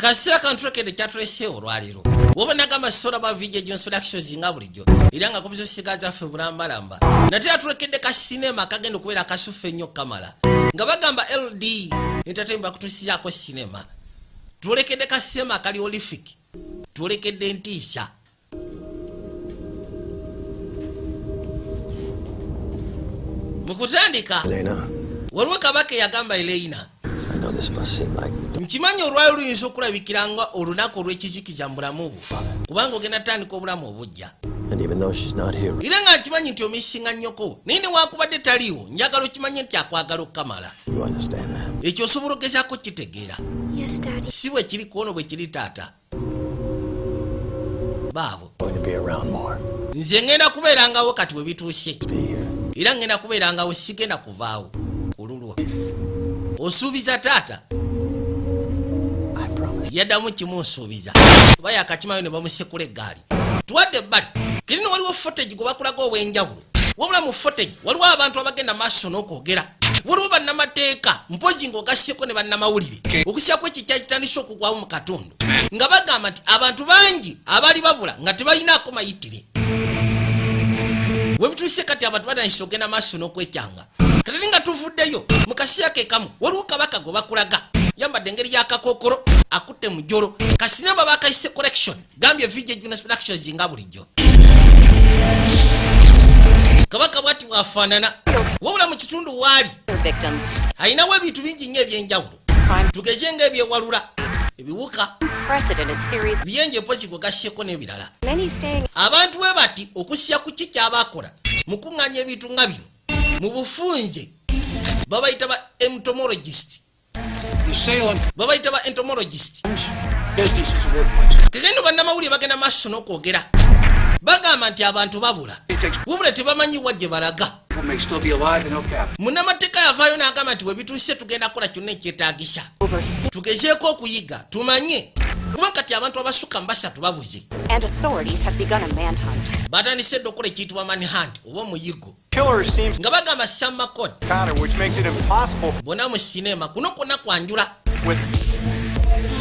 Kaseera kantulekedde kyatuleseewo olwaleero. Woba nagamba sola ba VJ Jones Productions nga bulijjo, era nga kubizo siga zaffe bulambalamba. Nate yatulekedde ka sinema akagenda okubeera akasufu ennyo kamala, nga bagamba LD Entertainment bakutusizaako sinema. Tulekedde ka sinema akali horrific, tulekedde entiisa. Mu kutandika Elena, waliwo kabaka eyagamba Eleina, I know this must seem like the "Nkimanyi olwali luyinza okulabikira nga olunaku olw'ekizikiza mu bulamu bwo, kubanga ogenda tandika obulamu obujja." And even though she's not here, Era nga nkimanyi nti omisinga nnyoko, naye newankubadde taliiwo, njagala okimanye nti akwagala okukamala. You understand that. Ekyo osobola ogezaako kitegeera? Yes, Daddy. Si bwe kiri ku ono bwe kiri, taata? Baabo. Going to be around more. Nze ngenda kubeerangawo kati we bituuse. Be here. Era ngenda kubeerangawo, sigenda kuvaawo ku lulwo. Osuubiza, taata? I promise. Yaddamu kimu, nsuubiza. Oba yakakimayo ne bamusekula eggaali. Tuwadde ebbali kirina, waliwo footage gwe bakulaga ow'enjawulo. Wabula mu footage waliwo abantu abagenda maaso n'okwogera, waliwo bannamateeka mpozi ng'ogasseko ne bannamawulire, okusyako ekyo kyakitandise okugwawo mu katundu, nga bagamba nti abantu bangi abaali babula nga tebalinaako mayitire. Webituuse kati abantu batandise ogenda maaso n'okwekyanga. Kati nga tuvuddeyo mu kaseera ke kamu, waliwo kabaka gwe bakulaga yambadde engeri y'akakookolo, akutte mujolo. Kasinema bakayise Collection, gambye VJ Jonas Productions nga bulijjo. Kabaka bwati bwafaanana, wabula mu kitundu waali Victim. alinawo ebintu bingi nnyo ebyenjawulo. Crime Tugeze ng'ebyewalula, ebiwuka, precedented series. Biyenje mpozi gwe gasseko n'ebirala. Many staying Abantu bwe bati okusya ku ki kyabakola mu kuŋŋaanya ebintu nga bino mu bufunze babayita ba entomologist. Babayita ba entomologist. Business is a workplace. Kekendo bannamawulire bagenda maaso n'okwogera, bagamba nti abantu babula, wabula tebamanyi wa gye balaga. People may still be alive in El Capital. Munnamateeka yavaayo n'agamba nti webituuse tugenda kukola kyonna ekyetaagisa over tugezeeko okuyiga tumanye, kuba kati abantu abasukka mu basatu babuze. And authorities have begun a manhunt. Batandise dda okukola ekiyitibwa manhunt oba omuyigo. Killer seems Nga bagamba Sam McCord. pattern, which makes it impossible Bonna mu sinema kuno kwonna kwanjula. with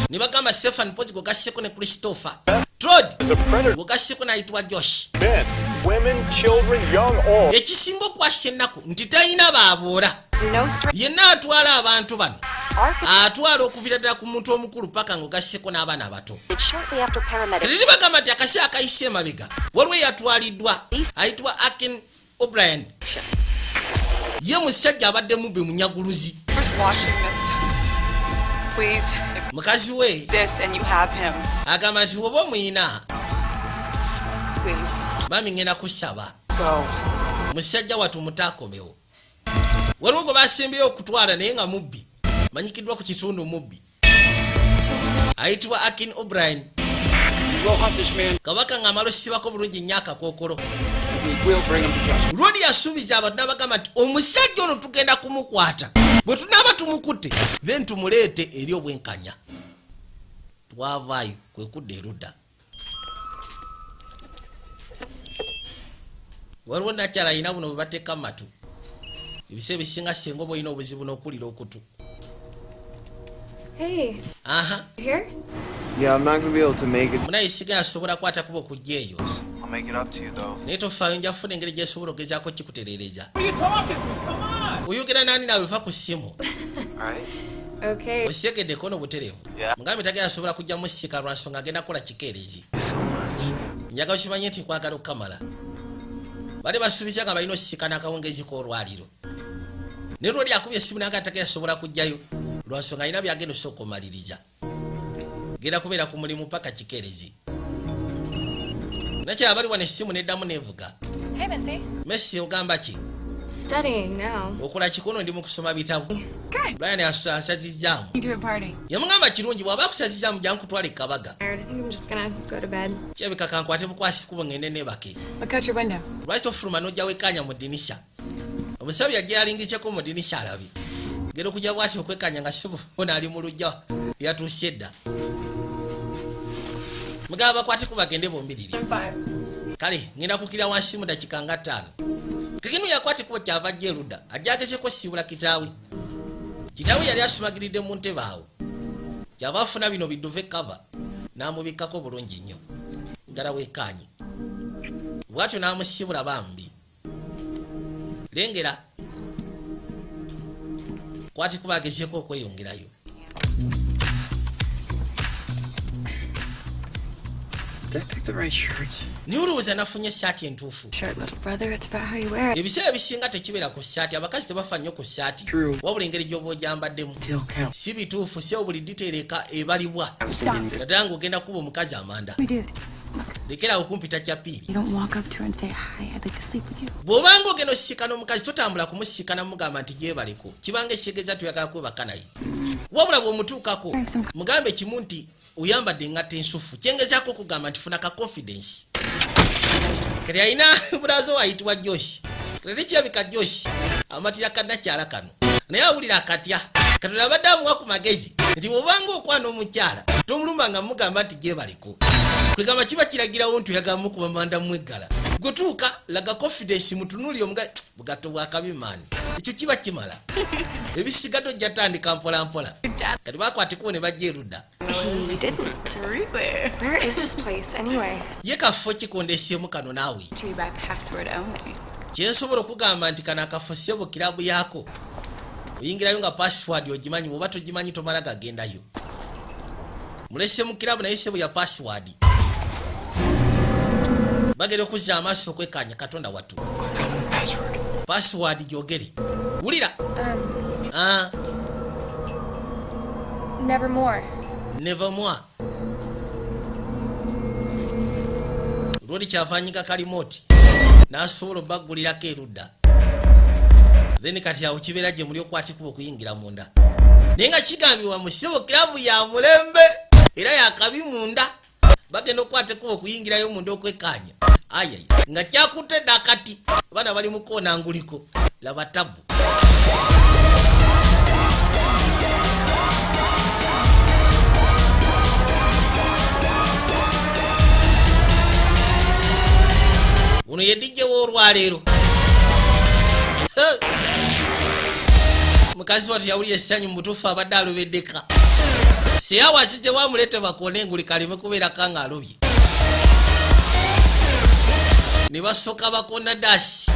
Ne bagamba Stephen Pozi gwegasseko ne Christopher Trod, as a predator. gwegasseko n'ayitibwa Josh. Men, women, children, young, old. Ekisinga okwasa ennaku nti talina baabuula. No straight Yenna atwala abantu bano, architect atwala okuviira ddala ku muntu omukulu paka ng'ogasseko n'abaana abato. Shortly after paramedics Kati bagamba nti akaseera akayise emabega waliwo eyatwaliddwa ayitibwa Akin O'Brien. Ye musajja abadde mubbi, munyaguluzi. Who's watching this? Please, if Mukazi we this and you have him, agamba nti woba omuyina, please mami, ngenda kusaba, go. Musajja watu mutaakomewo. Waliwo gwe basimbyeyo okutwala naye nga mubbi, manyikiddwa ku kitundu, mubbi ayitibwa Akin O'Brien. We will hunt this man Kabaka ng'amala osibako bulungi nnyo akakookolo. And we will bring him to justice. Lwodi yasuubiza abantu n'abagamba nti omusajja ono tugenda kumukwata, bwe tunaaba tumukutte then tumuleete eri obwenkanya. Twavaayo kwe kudda erudda, waliwo nakyala alina buno bwe bateeka mu matu. Ebiseera ebisinga singa oba olina obuzibu n'okuwulira okutu. Hey, Aha. you here? Yeah, I'm not gonna be able to make it. Munaye sigala sobola kwata kuba okujja eyo. I'll make it up to you though. Naye tofaayo, nja kufuna engeri gyesobola ogezaako kikutereereza. Oyogera nani naawe? Va ku ssimu. Alright? Okay. Osiegeddeko nobutereevu. Yeah. Mugambe tagenda sobola kujja musika lwansonga agenda kukola kikeerezi. Thank you so much. Njagala okimanye nti nkwagala okukamala. Bali basuubiza nga balina osisika n'akawungezi k'olwaliro, naye lwoli akubye essimu naga tagenda sobola kujjayo lwansonga alina byagenda osooka omaliriza, genda kubeera ku mulimu paka kikeerezi. Nakyala bali wano, essimu neddamu nevuga. Hey, Missy. Messi, ogamba ki? Studying now. Okola kikono? Ndi mu kusoma bitabo. Good. Brian ansazizaamu. You to a party. Yamugamba kirungi, bw'aba akusazizaamu jangu kutwala ekabaga. Tired. I think I'm just gonna go to bed. Kirabika kankwate bukwasi kubo ngende nebake. Look out your window. Lwaki tofuluma n'ojja wekkaanya mu ddinisha? Omusabi yajja yalingizeko mu ddinisha alabe. Genda okujja bwati okwekkaanya nga sibona ali mu lujja, yatuuse dda. Mugaba bakwateko bagende bombiriri. I'm 5. Kale ngenda kukira wansi mu dakiika nga 5. Kekinu yakwata ekkubo kyava ajja erudda, ajja agezeko siibula kitaawe. Kitaawe yali asumagiridde mu ntebe awo. Kyava afuna bino bi duvet cover n'amubikkako bulungi nnyo, ddala wekkaanye. Bwatyo n'amusibula bambi. Lengera kwati kuba agezeeko okweyongerayo. Did I pick the right shirt? Naye olowooza nafunye essaati entuufu? Shirt, little brother. It's about how you wear it. Ebiseera ebisinga tekibeera ku ssaati, abakazi tebafa nnyo ku ssaati, True. wabula engeri gy'oba ogyambaddemu. Detail count. Si bituufu, si buli detail ebalibwa. I was thinking that Naddala ng'ogenda kuba omukazi amanda. Dude, Lekera okumpita kyapiiri. you don't walk up to her and say, "Hi, I'd like to sleep with you." Bw'obanga ogenda osisikana omukazi, totambula kumusisikana mugamba nti gyebaleko, kibanga ekitegeeza tuyagala kwebaka naye. Wabula bw'omutuukako, mugambe kimu nti oyambadde engatto ensufu, kyengezaako okugamba nti funa ka confidence. Kati alina brother ayitibwa Joshi. Kati tekirabika Joshi amatira kannakyala kano, naye awulira akatya. Katonda abadde amuwa ku magezi nti bw'obanga okwana omukyala, tomulumba nga mugamba nti gyebaleko, kwegamba kiba kiragirawo nti oyagala mukuba manda mweggala. Gwetuuka laga confidence, mutunuli omuga bugatto bwakabi maani, ekyo kiba kimala, ebisigadde ojja tandika mpola mpola. Kati bakwatekubo ne bajja erudda. He didn't. Really? Where is this place anyway? Ye kafo kikondesyemu kano naawe. To you by password only. Kyensobola okugamba nti kano akafo sebo kirabu yaako oyingirayo nga password ogimanyi, bwoba togimanyi tomala gagendayo. Mulese mu kirabu naye sebo ya password. Bagenda okuzza amaaso okwekanya, Katonda wattu. Go tell them the password. Password gyogere, wulira. Ah. Nevermore. Nevermore. Lwoli kyavanyiga kalimoti n'asobola obaggulirako erudda. Then kati awo kibeera gye muli okwatikuba okuyingira munda, naye nga kigambibwa musibo kirabu ya mulembe era yakabi munda. Bagenda okukwata okuyingirayo munda okwekkaanya, ayaya, nga kyakutte dda. Kati abaana bali mu koona nguliko, laba tabu. Ono ye DJ w'olwaleero. Mukazi watu yawulira essanyu. Mu butuufu abadde alobeddeka seyawasije wamuleete bakoone enguli kaleme kubeeraka nga alobye. Ne basooka bakoona dasi.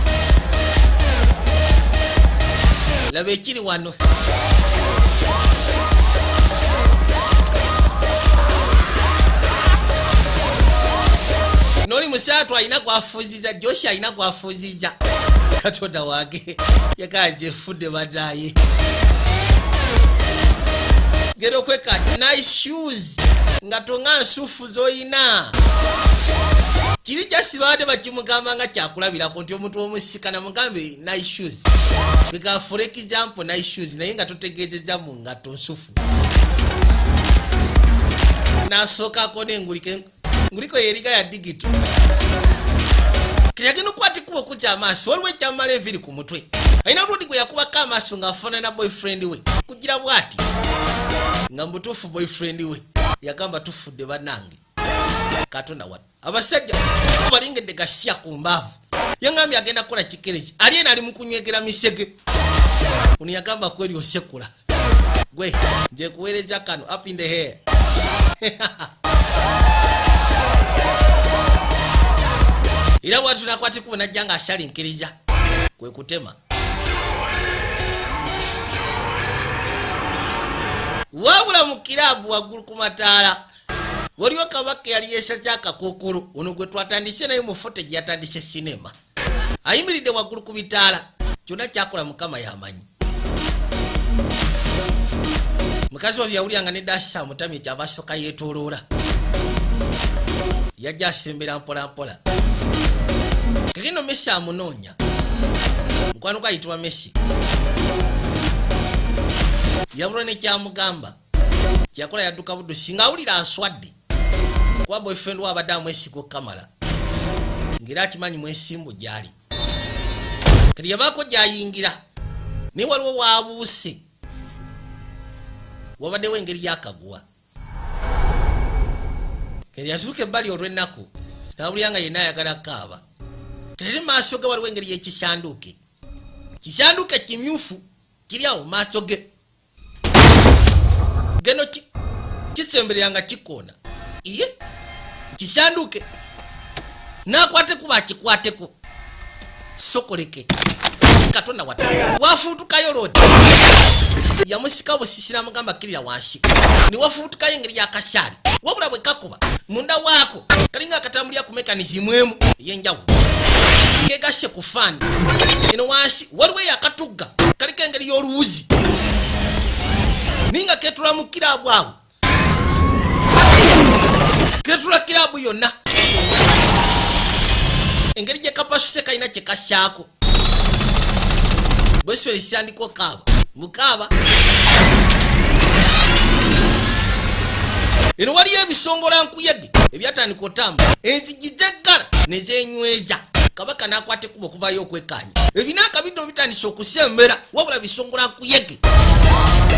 Laba ekiri wano. Noli musaatu alina gwafuziza, Joshi alina gwafuziza. Katonda wange, yakanje efudde badaye. Genda okweka nice shoes nga tonga nsufu zoyina. Kiri kyasibadde bakimugamba nga kyakulabirako nti omuntu omusikana mugambe nice shoes. Bega for example nice shoes, naye nga totegeezezza mu ngatto nsufu. Nasookako n'enguliko, nguliko yeriga ya digital. Kati agenda okukwata ekkubo okuzza amaaso, waliwo ekyamala enviiri ku mutwe. Alina ludi gwe yakubako amaaso ng'afaanana boyfriend we kugira bw'ati, nga mu butuufu boyfriend we. Yagamba tufudde bannange, Katonda wa abasajja balingedde gasya ku mbaavu. Yaŋambye agenda kukola kikereki, ali eno ali mu kunywegera misege. Ono yagamba kweri osekula gwe nje kuweereza kano up in the hair. Era bwatu nakwata ekubo najja ng'asalinkiriza kwe kutema. Wabula mu kiraabu waggulu ku mataala waliwo kabaka eyali yeesazze akakookolo, ono gwe twatandise naye mu footage yatandise sinema. Ayimiridde waggulu ku bitaala, kyonna kyakola Mukama yamanyi. Mukazi waffe yawulira nga nedasa amutamye, kyava asooka yeetooloola, yajja asembera mpola mpola. Kekino Messi amunoonya, mukwano gwe ayitibwa Messi. Yabulwa nekyamugamba kyeyakola, yadduka buddu singa awulira aswadde kuba boyfriend we abadde amwesiga okukamala, ng'era akimanyi mwesimbu gy'ali. Kati yabaako gy'ayingira, naye waliwo waabuuse, wabaddewo engeri y'akaguwa. Kati yasuuka ebbali olw'ennaku n'awulira nga yenna ayagala kaaba. Kati maaso ge waliwo engeri y'ekisanduuke, kisanduuke kimyufu kiri awo maaso ge. Geno ki Kisemberera nga kikoona iye kisanduke nakwateko bakikwateko sokoleke. Katonda wata wafuutukayo. Lodi yamusika busisi namugamba kkirira wansi, niwafuutukayo engeri yakasyali. Wabula bwe kakuba munda waako kalinga akatambulira ku mechanism emu ey'enjawulo kegasse ku fan. Eno wansi waliwo eyakatugga kaliko engeri y'oluwuzi ninga ketula mu kirabu awo, ketula kirabu yonna. Engeri gye kapasuse kalina kye kassaako bweswera esandiko kaaba mukaaba. Eno waliyo ebisongola nkuyege ebyatandika otambula, enzigi zeggala nezenyweza. Kabaka n'akwata ekkubo okuvayo okwekkaanya ebinaaka biddo bitandise okusembera, wabula bisongola nkuyege.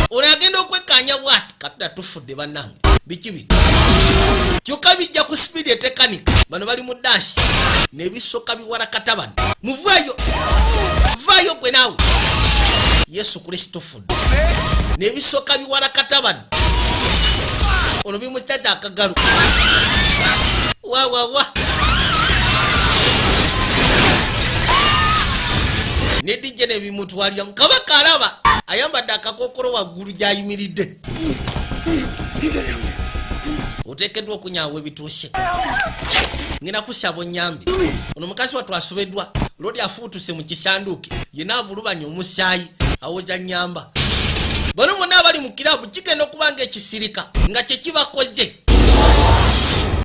Ono agenda okwekkaanya bwati, katonda tufudde bannange, biki bino? Kyokka bijja ku speed etekanika. Bano bali mu dance nebisoka biwalakata. Bano muveeyo, vaayo gwe naawe. Yesu Kristo fudde. Nebisoka biwalakata bano, ono bimusaza akagalo wawawa ne DJ nebimutwaliramu. Kabaka alaba ayambadde akakokolo waggulu gyayimiridde. Oteekeddwa okunyawa ebituuse, ngenda kusaba onyambe. Ono mukazi wattu asobeddwa. Lodi afuutuse mu kisanduuke yenna avulubanya omusaayi, awoza nyamba. Bano bonna abali mu kirabu kigenda okuba nga ekisirika nga kyekibakoze.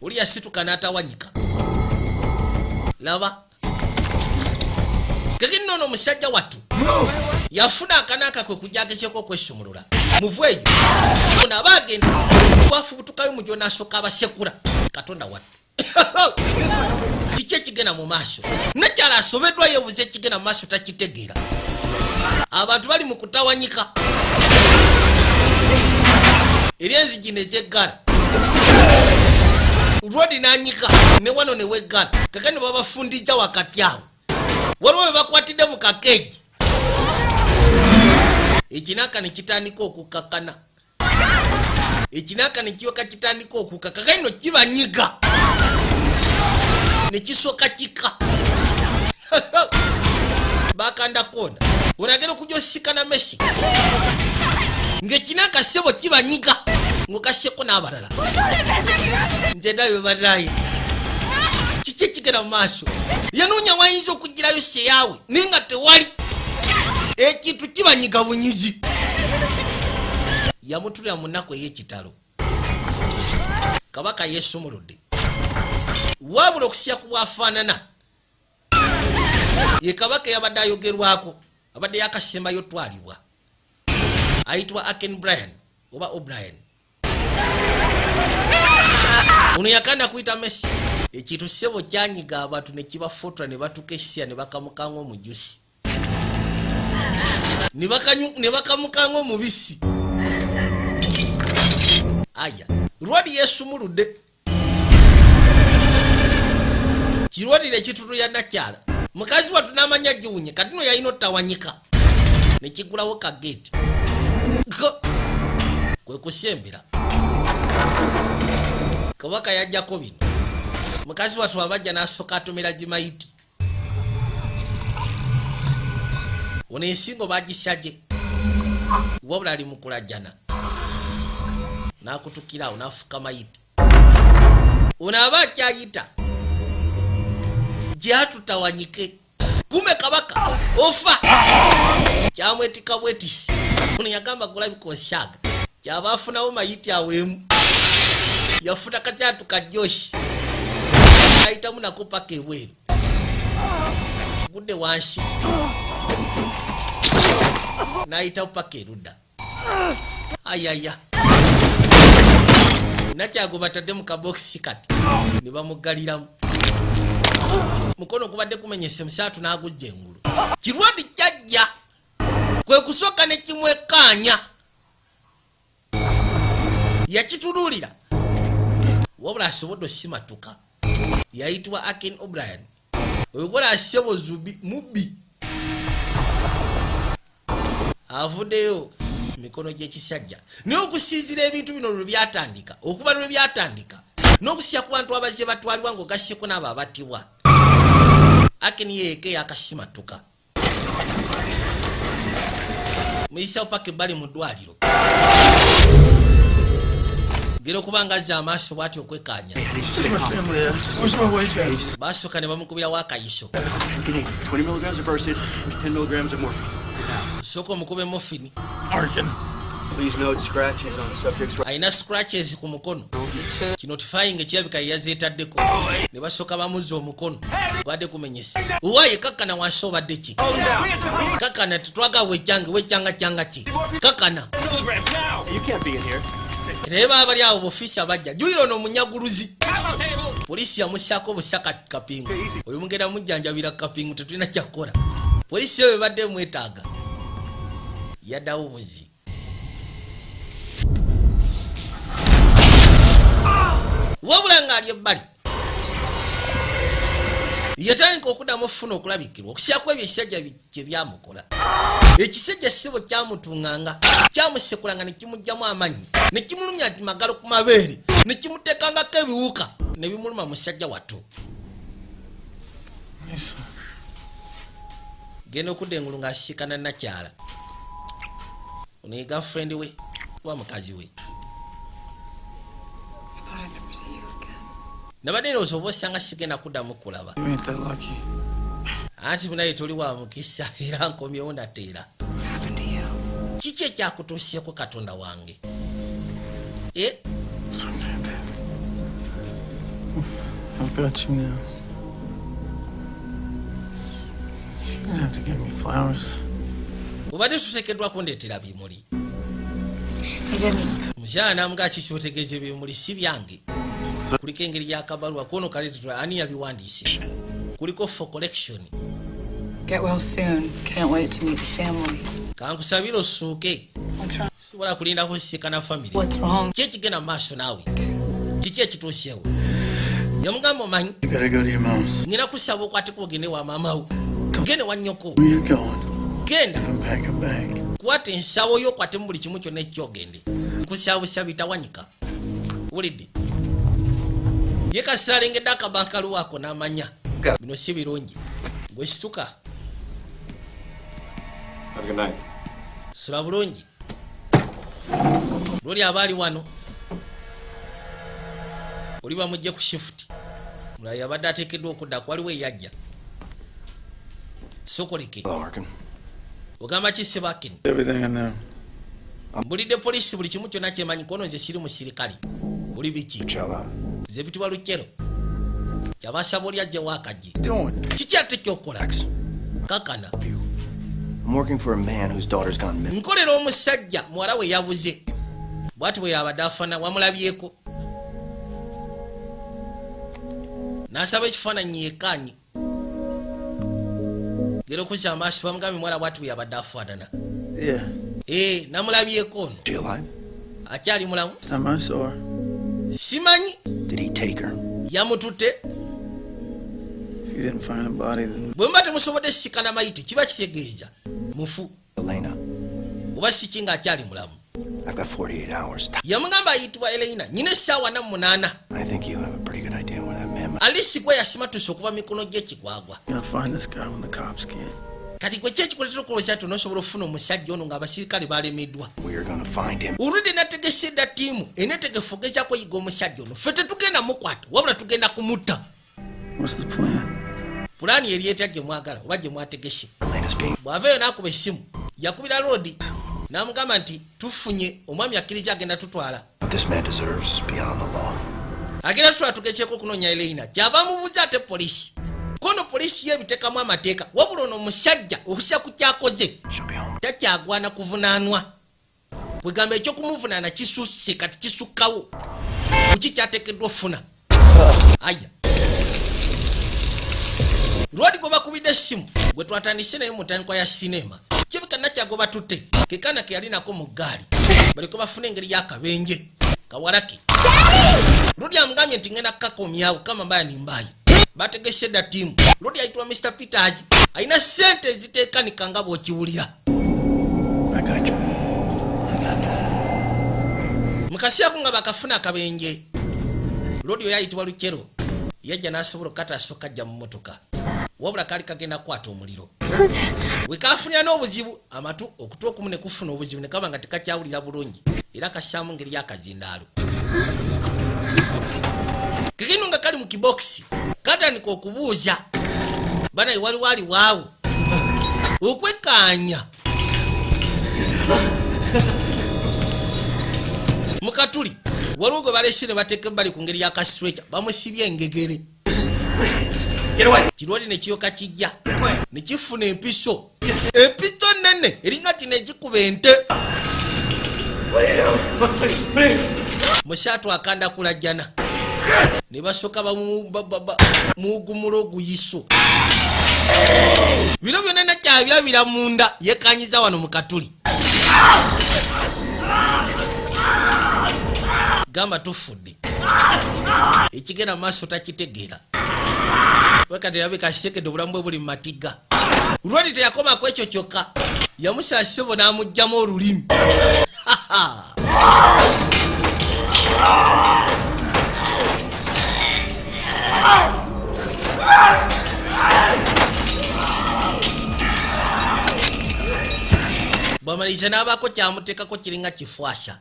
Oli yasituka n'atawanyika. Laba keki nno ono omusajja wattu yafuna akanaaka kwe kujja agezeko okwesumulula. Muvu eyo ono aba agenda wafubutukayo mujo n'asooka abasekula. Katonda wattu, kiki ekigenda mu maaso? Nakyala asobeddwa, yeebuza ekigenda mu maaso, takitegeera. Abantu bali mu kutawanyika eri enzigi nezeggala. Lwodi nanyika ne wano neweggala. Kakani babafundijja wakati awo waliwo we bakwatidde mu kakeegi. Ekinaka ne kitandika okukakkana, ekinaka ne kiyoka kitandika okukka. Kakani no kibanyiga ne kisooka kika bakanda kona. Onagenda okujja osikana mesi ng'ekinaka ssebo kibanyiga ng'ogasseko n'abalala. Nze ndabye banaye, kiki ekigenda mu maaso? Yanoonya wayinza okugirayo seyaawe naye nga tewali. Ekintu kibanyiga bunyizi. Yamutulira mu nnaku ey'ekitalo. Kabaka yeesumuludde, wabula okusya ku bwafaanana ye kabaka eyabadde ayogerwako abadde yakasembayo twalibwa, ayitibwa Aken Brian oba O'Brien. Ono yakanda kuyita Messi. Ekintu ssebo kyanyiga abantu ne kibafotola ne batuka ekisya ne bakamukanga omujusi ne bakamukanga omubisi. Aya lwadi yesumuludde kirwadire ekitutu ya nakyala. Mukazi wattu n'amanya giwunye. Kati no yalina otawanyika nekigulawo kageeti kwe kusembera. Kabaka yajjako bino. Mukazi wattu abajja n'asooka atomera gimayiti. Ono ensingo bagisyaje, wabula ali mu kulajjana n'akutukirawo n'afuka mayiti. Ono aba akyayita gyatutawanyike kume kabaka ofa kyamwetika bwetisi. Ono yagamba gulabika osyaga kyaba afunawo mayiti aweemu. Yafuna kakyatu ka Joshi ayitamu nako paka ebweru gudde wansi n'ayitamu paka erudda. Ayaya nakyago batadde mu kabokisi kati ne bamuggaliramu. Mukono gubadde kumenyese musaatu n'agujja engulu. Kirwadi kyajja kwe kusooka ne kimwekkaanya, yakitunuulira, wabula asobodde osimatuka. Yayitibwa Aken O'Brien. Oyokola asebo zubi mubbi avuddeyo. Mikono gy'ekisajja. Naye okusinziira ebintu bino lwe byatandika, okuva lwe byatandika n'okusya ku bantu abazze batwalibwa ng'ogasseko n'abo abattibwa, Akini yeeka eyakasimatuka muyisawo paka ebbali mu ddwaliro, gera okuba nga azza amaaso bw'ati okwekkaanya. Baasooka ne bamukubirawo akayiso. 20 milligrams of Versed, 10 milligrams of morphine. Sooka omukube morphine. Arkin. Please note scratches on subject's right. Alina scratches ku mukono. Kino tifying ekirabika ye yazeetaddeko. Ne basooka bamuzza omukono gwadde kumenyesa. Owaaye, kakkana wansi, obadde ki? Kakkana, tetwaga wejjange wejjanga kyanga ki? Kakkana. You can't be in here. Naye baba bali awo bufiisa bajja juyira ono omunyaguluzi, poliisi yamussaako obusa kapingu. Oyo mugenda mujjanjabira kapingu, tetulina kyakukola. Poliisi eyo ebadde emwetaaga, yaddawo buzi. Wabula ng'ali ebbali yatandika okuddamu okufuna okulabikirwa okusyako ebyo ekisajja kye byamukola. Ekisajja ssebo kyamutuŋŋanga, kyamusekulanga, ne kimugjamu amannyi, ne kimulumya magalo ku mabeere, ne kimuteekangako ebiwuka ne bimuluma. Musajja wattu genda okudda engulu ng'asiikana nakyala ono ye girlfriend we oba mukazi we. Thought I'd never see you again. Nabadde ndowooza oba osanga sigenda kuddamu kulaba. You ain't that lucky. Anti munaye toli wa mukisa, era nkomyewo nateera. What happened to you? Kiki ekyakutuusyeko, katonda wange? Eh? It's okay, babe. I've got you now. You're gonna have to give me flowers. Obadde tuteekeddwa kundeetera bimuli. They didn't. Omukyala namugaa, kisi otegeeza ebimuli si byange? Kuliko engeri yakabaluwa kwono kaleetera, ani yabiwandiise? Kuliko for collection. Get well soon. Can't wait to meet the family. Kankusabire osuuke. What's wrong? Sobola kulindako sisikana family. What's wrong? Ki ekigenda mu maaso naawe? Kiki ekituusewo? Yamugamba, omanyi, You gotta go to your mom's. ngina kusaba okwateko ogende wa maamawo, gende wa nnyoko. Where you going? Genda. I'm pack a bag. Kwata ensawo yo, okwatemu buli kimu kyonna ekyogende. Nkusaba bitawanyika, wulidde? Ye kasita alengedde akabankaluwaako n'amanya bino si birungi. Gwe situka. Have a good night. Sula bulungi. Lwoli aba ali wano, oli bamugje ku shift, mulala yabadde ateekeddwa okudda, waliwo eyajja sokoleke. Hello, Arkin. Ogamba ki, Sebakin? Everything I know. Mbulidde poliisi buli kimu kyonna kyemanyi. Kono nze siri musirikale, buli biki? Cello. Nze bitibwa Lukyero, kyabasaba oli ajjewo akagye. Doing. Kiki ate kyokola? Kakana. I'm working for a man whose daughter's gone missing. Nkolera omusajja muwala we yabuze. Bwati bwe yabadde afaana, wamulabyeko? N'asaba ekifaananyi yekkaanye, gera okuzza amaaso, bamugambye muwala bwati bwe yabadde afaanana. Yeah. Ee, namulabyeko ono. She alive? Akyali mulamu? Last time I saw her. Simanyi. Did he take her? Yamututte? If you didn't find a body, then Bwe muba temusobodde sisikana mayiti, kiba kitegeeza mufu. Elena, Oba siki ng'akyali mulamu. I've got 48 hours. Yamugamba ayitibwa Eleina, nyina essaawa 48. I think you have a pretty good idea where that man might. Alisi gwe yasimatuse okuva mu mikono gy'ekigwagwa. gonna find this guy when the cops can't. Kati gwe ki ekikuleetera okulowooza nti onoosobola okufuna omusajja ono ng'abasirikale balemeddwa? We're gonna find him. Olwedde nategese dda ttiimu eneetegefu ogezaako oyiga omusajja ono. Ffe tetugenda mukwata, wabula tugenda kumutta. What's the plan? Pulaani eri etya gye mwagala oba gye mwategese? Elena's being. Bw'aveeyo n'akuba essimu, yakubira loodi n'amugamba nti tufunye omwami akkiriza, agenda tutwala. What this man deserves is beyond the law. Agenda tutwala tugezeeko okunoonya Eleina. Kyava mubuuza ate poliisi kono, poliisi yo ebiteekamu amateeka, wabula ono omusajja okusia ku kyakoze She'll be home. takyagwana kuvunaanwa. Kwegamba ekyokumuvunaana kisusse, kati kisukkawo kuki kyateekeddwa ofuna. Aya, lwali gwe bakubidde essimu gwe twatandise naye mu ntandikwa ya sinema, kibika nakyago batutte kekaana ke yali nako mu ggaali, baliko bafuna engeri y'akabenje kawalake. Ludi amugambye nti ngenda kukakomyawo kama mbaya ni mbayi. Bategese dda ttiimu. Ludi ayitibwa Mr Peters, alina sente eziteekanika nga bw'okiwulira. I got you. Mu kaseerako nga bakafuna akabenje, lodi oyo ayitibwa Lukero yajja n'asobola okukataasa okajja mu mmotoka, wabula kaali kagenda kukwata omuliro. We kafunira n'obuzibu amatu, okutu okumu ne kufuna obuzibu ne kaba nga tekakyawulira bulungi, era kassaamu ngeri y'akazindaalo. Kekino nga kali mu kibokisi katandika okubuuza banaye waliwo aliwaawo okwekkaanya mu katuli. Waliwo gwe balese ne bateeka ebbali ku ngeri y'akastretcher, bamusibye engegere. Kirwali ne kiyoka kijja ne kifuna empiso, empiso nene eringa kino egikuba ente. Musaatu akanda kulajjana ne basooka muwugumula oguyiso. Bino byonna nakyabirabira munda, yekanyiza wano mu katuli. Gamba tufudde, ekigenda mu maaso takitegeera. Wakati yabika kisekedde, obulamu bwe buli mu matigga. Lwali teyakoma ku ekyo kyokka, yamusala ssebo n'amugjamu olulimi. Bwamaliriza n'abaako kyamuteekako kiringa kifwasa,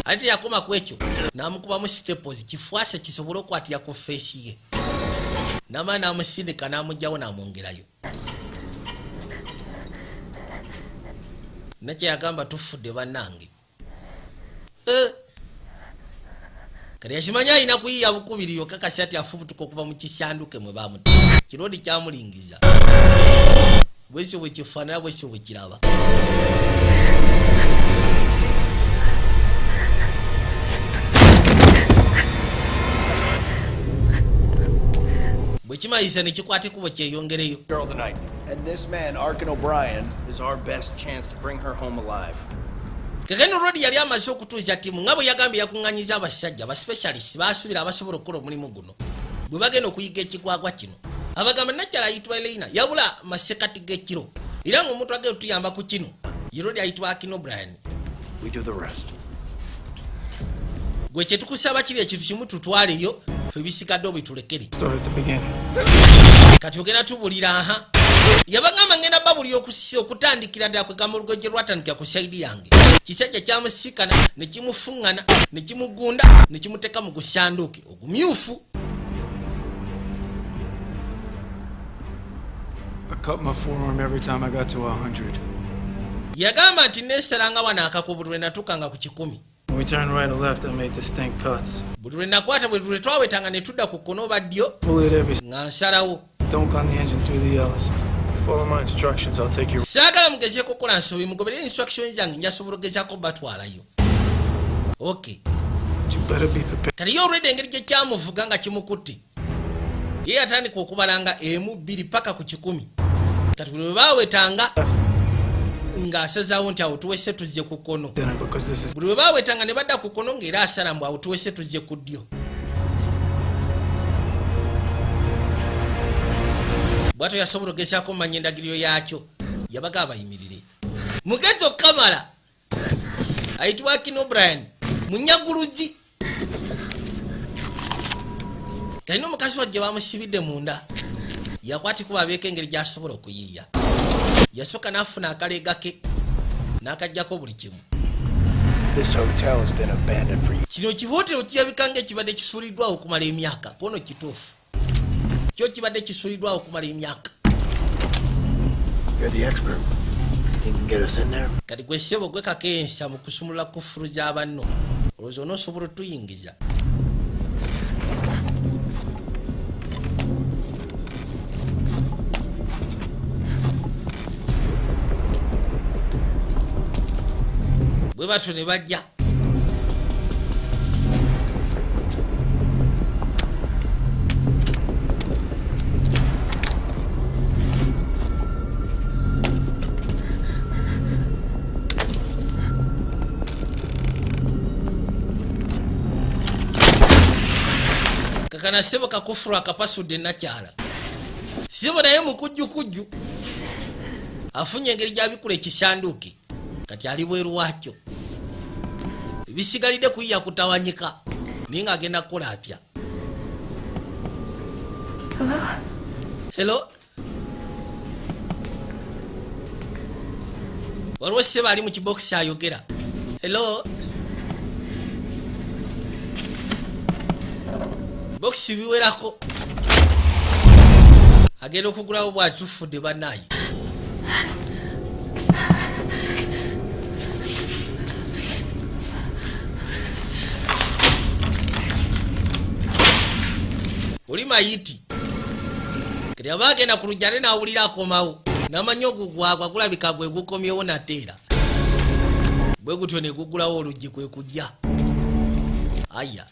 ate teyakoma ku ekyo, n'amukubamu staples, kifwasa kisobole okukwatira ku face ye. Namala n'amusindika n'amugjawo n'amwongerayo. Nakyeyagamba tufudde bannange. Kati yakimanya alina kuyiya bukubiri yokka kasi ati afubutuka okuva mu kisanduke mwe bamuta. Kirodi kyamulingiza bwekyo bwe kifaanana, bwekyo bwe kiraba. Bwe kimaliriza ne kikwata ekkubo kyeyongereyo. Girl tonight. And this man, Arkin O'Brien, is our best chance to bring her home alive. Kekeno Rodi yali amaze okutuuza ttiimu nga bwe yagambye. Yakuŋŋanyiza abasajja ba specialist basuubira abasobola okukola omulimu guno bwe bagenda okuyiga ekigwagwa kino. Abagamba nakyala ayitibwa Elena yabula masekati g'ekiro, era ng'omuntu agenda otuyamba ku kino ye Rodi ayitibwa Akino O'Brien. We do the rest. Gwe kyetukusaba kiri ekintu kimu, tutwaleyo fe, bisigadde obitulekere. Start at the beginning. Kati ogenda tubulira. Aha, yabagamba ngenda babuli okutandikira ddala kwegamba olugojje lwatandikira ku side yange. Kisajja kyamusikana ne kimufuŋŋana ne kimugunda ne kimuteeka mu gusanduuke ogumyufu. I cut my forearm every time I got to 100. Yagamba nti neesalanga wano akako buli lwe natuukanga ku 100. When we turned right or left, I made distinct cuts. Buli lwe nakwata, bwe lwe twawetanga ne tudda ku kkono oba ddyo, Fully at every nga nsalawo. Don't gun the engine through the L's. Follow my instructions, I'll take you. Saagala mugezeeko kukola nsobi, mugoberere instructions zange, njasobola okugezaako batwalayo. Ok. You better be prepared. Kati ye olwedde engeri gye kyamuvuga nga kimukutte, ye yatandika okubalanga emu, bbiri paka ku 100. Kati buli bwe baawetanga ng'asazaawo nti awo tuwese tuzze ku kkono. Dinner because this is Buli bwe baawetanga ne badda ku kkono ng'era asala mbu awo tuwese tuzze ku ddyo. Bwatyo yasobola okugezaako mumanya endagiriro yaakyo. Yabaga abayimirire mugezi okukamala ayitibwa Kino Brian munyaguluzi. Kalina omukazi wajje bamusibidde munda, yakwatikuba abeeko engeri gy'asobola okuyiiya. Yasooka n'afuna akaleega ke n'akajjako buli kimu. This hotel has been abandoned for Kino kihootero kirabika nga ekibadde kisuuliddwawo okumala emyaka. Kono kituufu kyo kibadde kisuuliddwawo okumala emyaka. You're the expert. You can get us in there. Kati gwe ssebo gwe kakensa mu kusumulula kufulu za banno, olowooza onoosobola otuyingiza? Bwe batyo ne bajja. Kakana ssebo kakufulu akapasudde nakyala ssebo, naye mukujjukujju afunye engeri gyabikula ekisanduuke. Kati ali bweru waakyo. Ebisigalidde kuyiya kutawanyika, naye ng'agenda kukola atya? Hello? Hello, waliwo sseba ali mu kibokisi ayogera. Hello, bokisi biwerako, agenda okugulawo bwatufudde bannaye. Oli mayiti. Kati aba agenda ku lujja, ate n'awulira akomawo, n'amanya ogugwagwa gulabika gwe gukomyewo nateera bwe gutyo ne gugulawo oluggi, kwe kujja aya.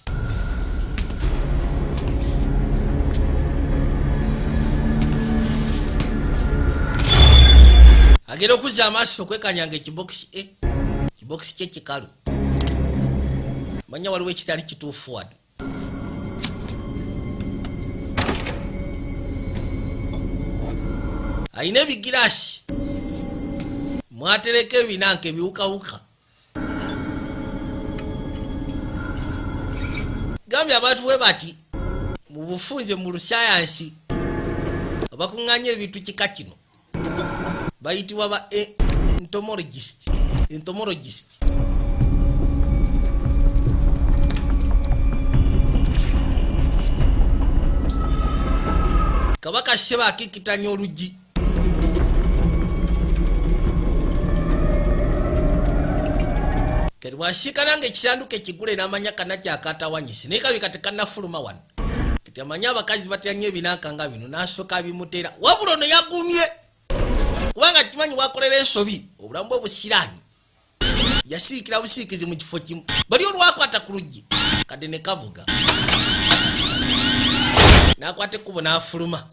Agenda okuzza amaaso okwekanyanga ekibokisi, e kibokisi kye kikalu, manya waliwo ekitali kituufu wano. Alina ebigiraasi mwatereka ebinanka ebiwukawuka. Gambye abantu bwe bati mu bufunze mu lusayansi abakuŋŋaanya ebintu kika kino bayitibwa ba entomologist, entomologist. Kabaka sseba akikitanya oluggi. Kati bwasiikana nga ekisanduuko ekigule, n'amanya kana kyakatawanyise, naye kabika tekannafuluma wano. Kati amanye abakazi batya nnyo ebinanka nga bino, n'asooka bimuteera. Wabula ono yagumye kubanga kimanyi wakolera ensobi, obulamu bwe busiraanyi. Yasiikira busiikizi mu kifo kimu, bali olwakwata ku luggi kadde ne kavuga, n'akwata ekkubo n'afuluma.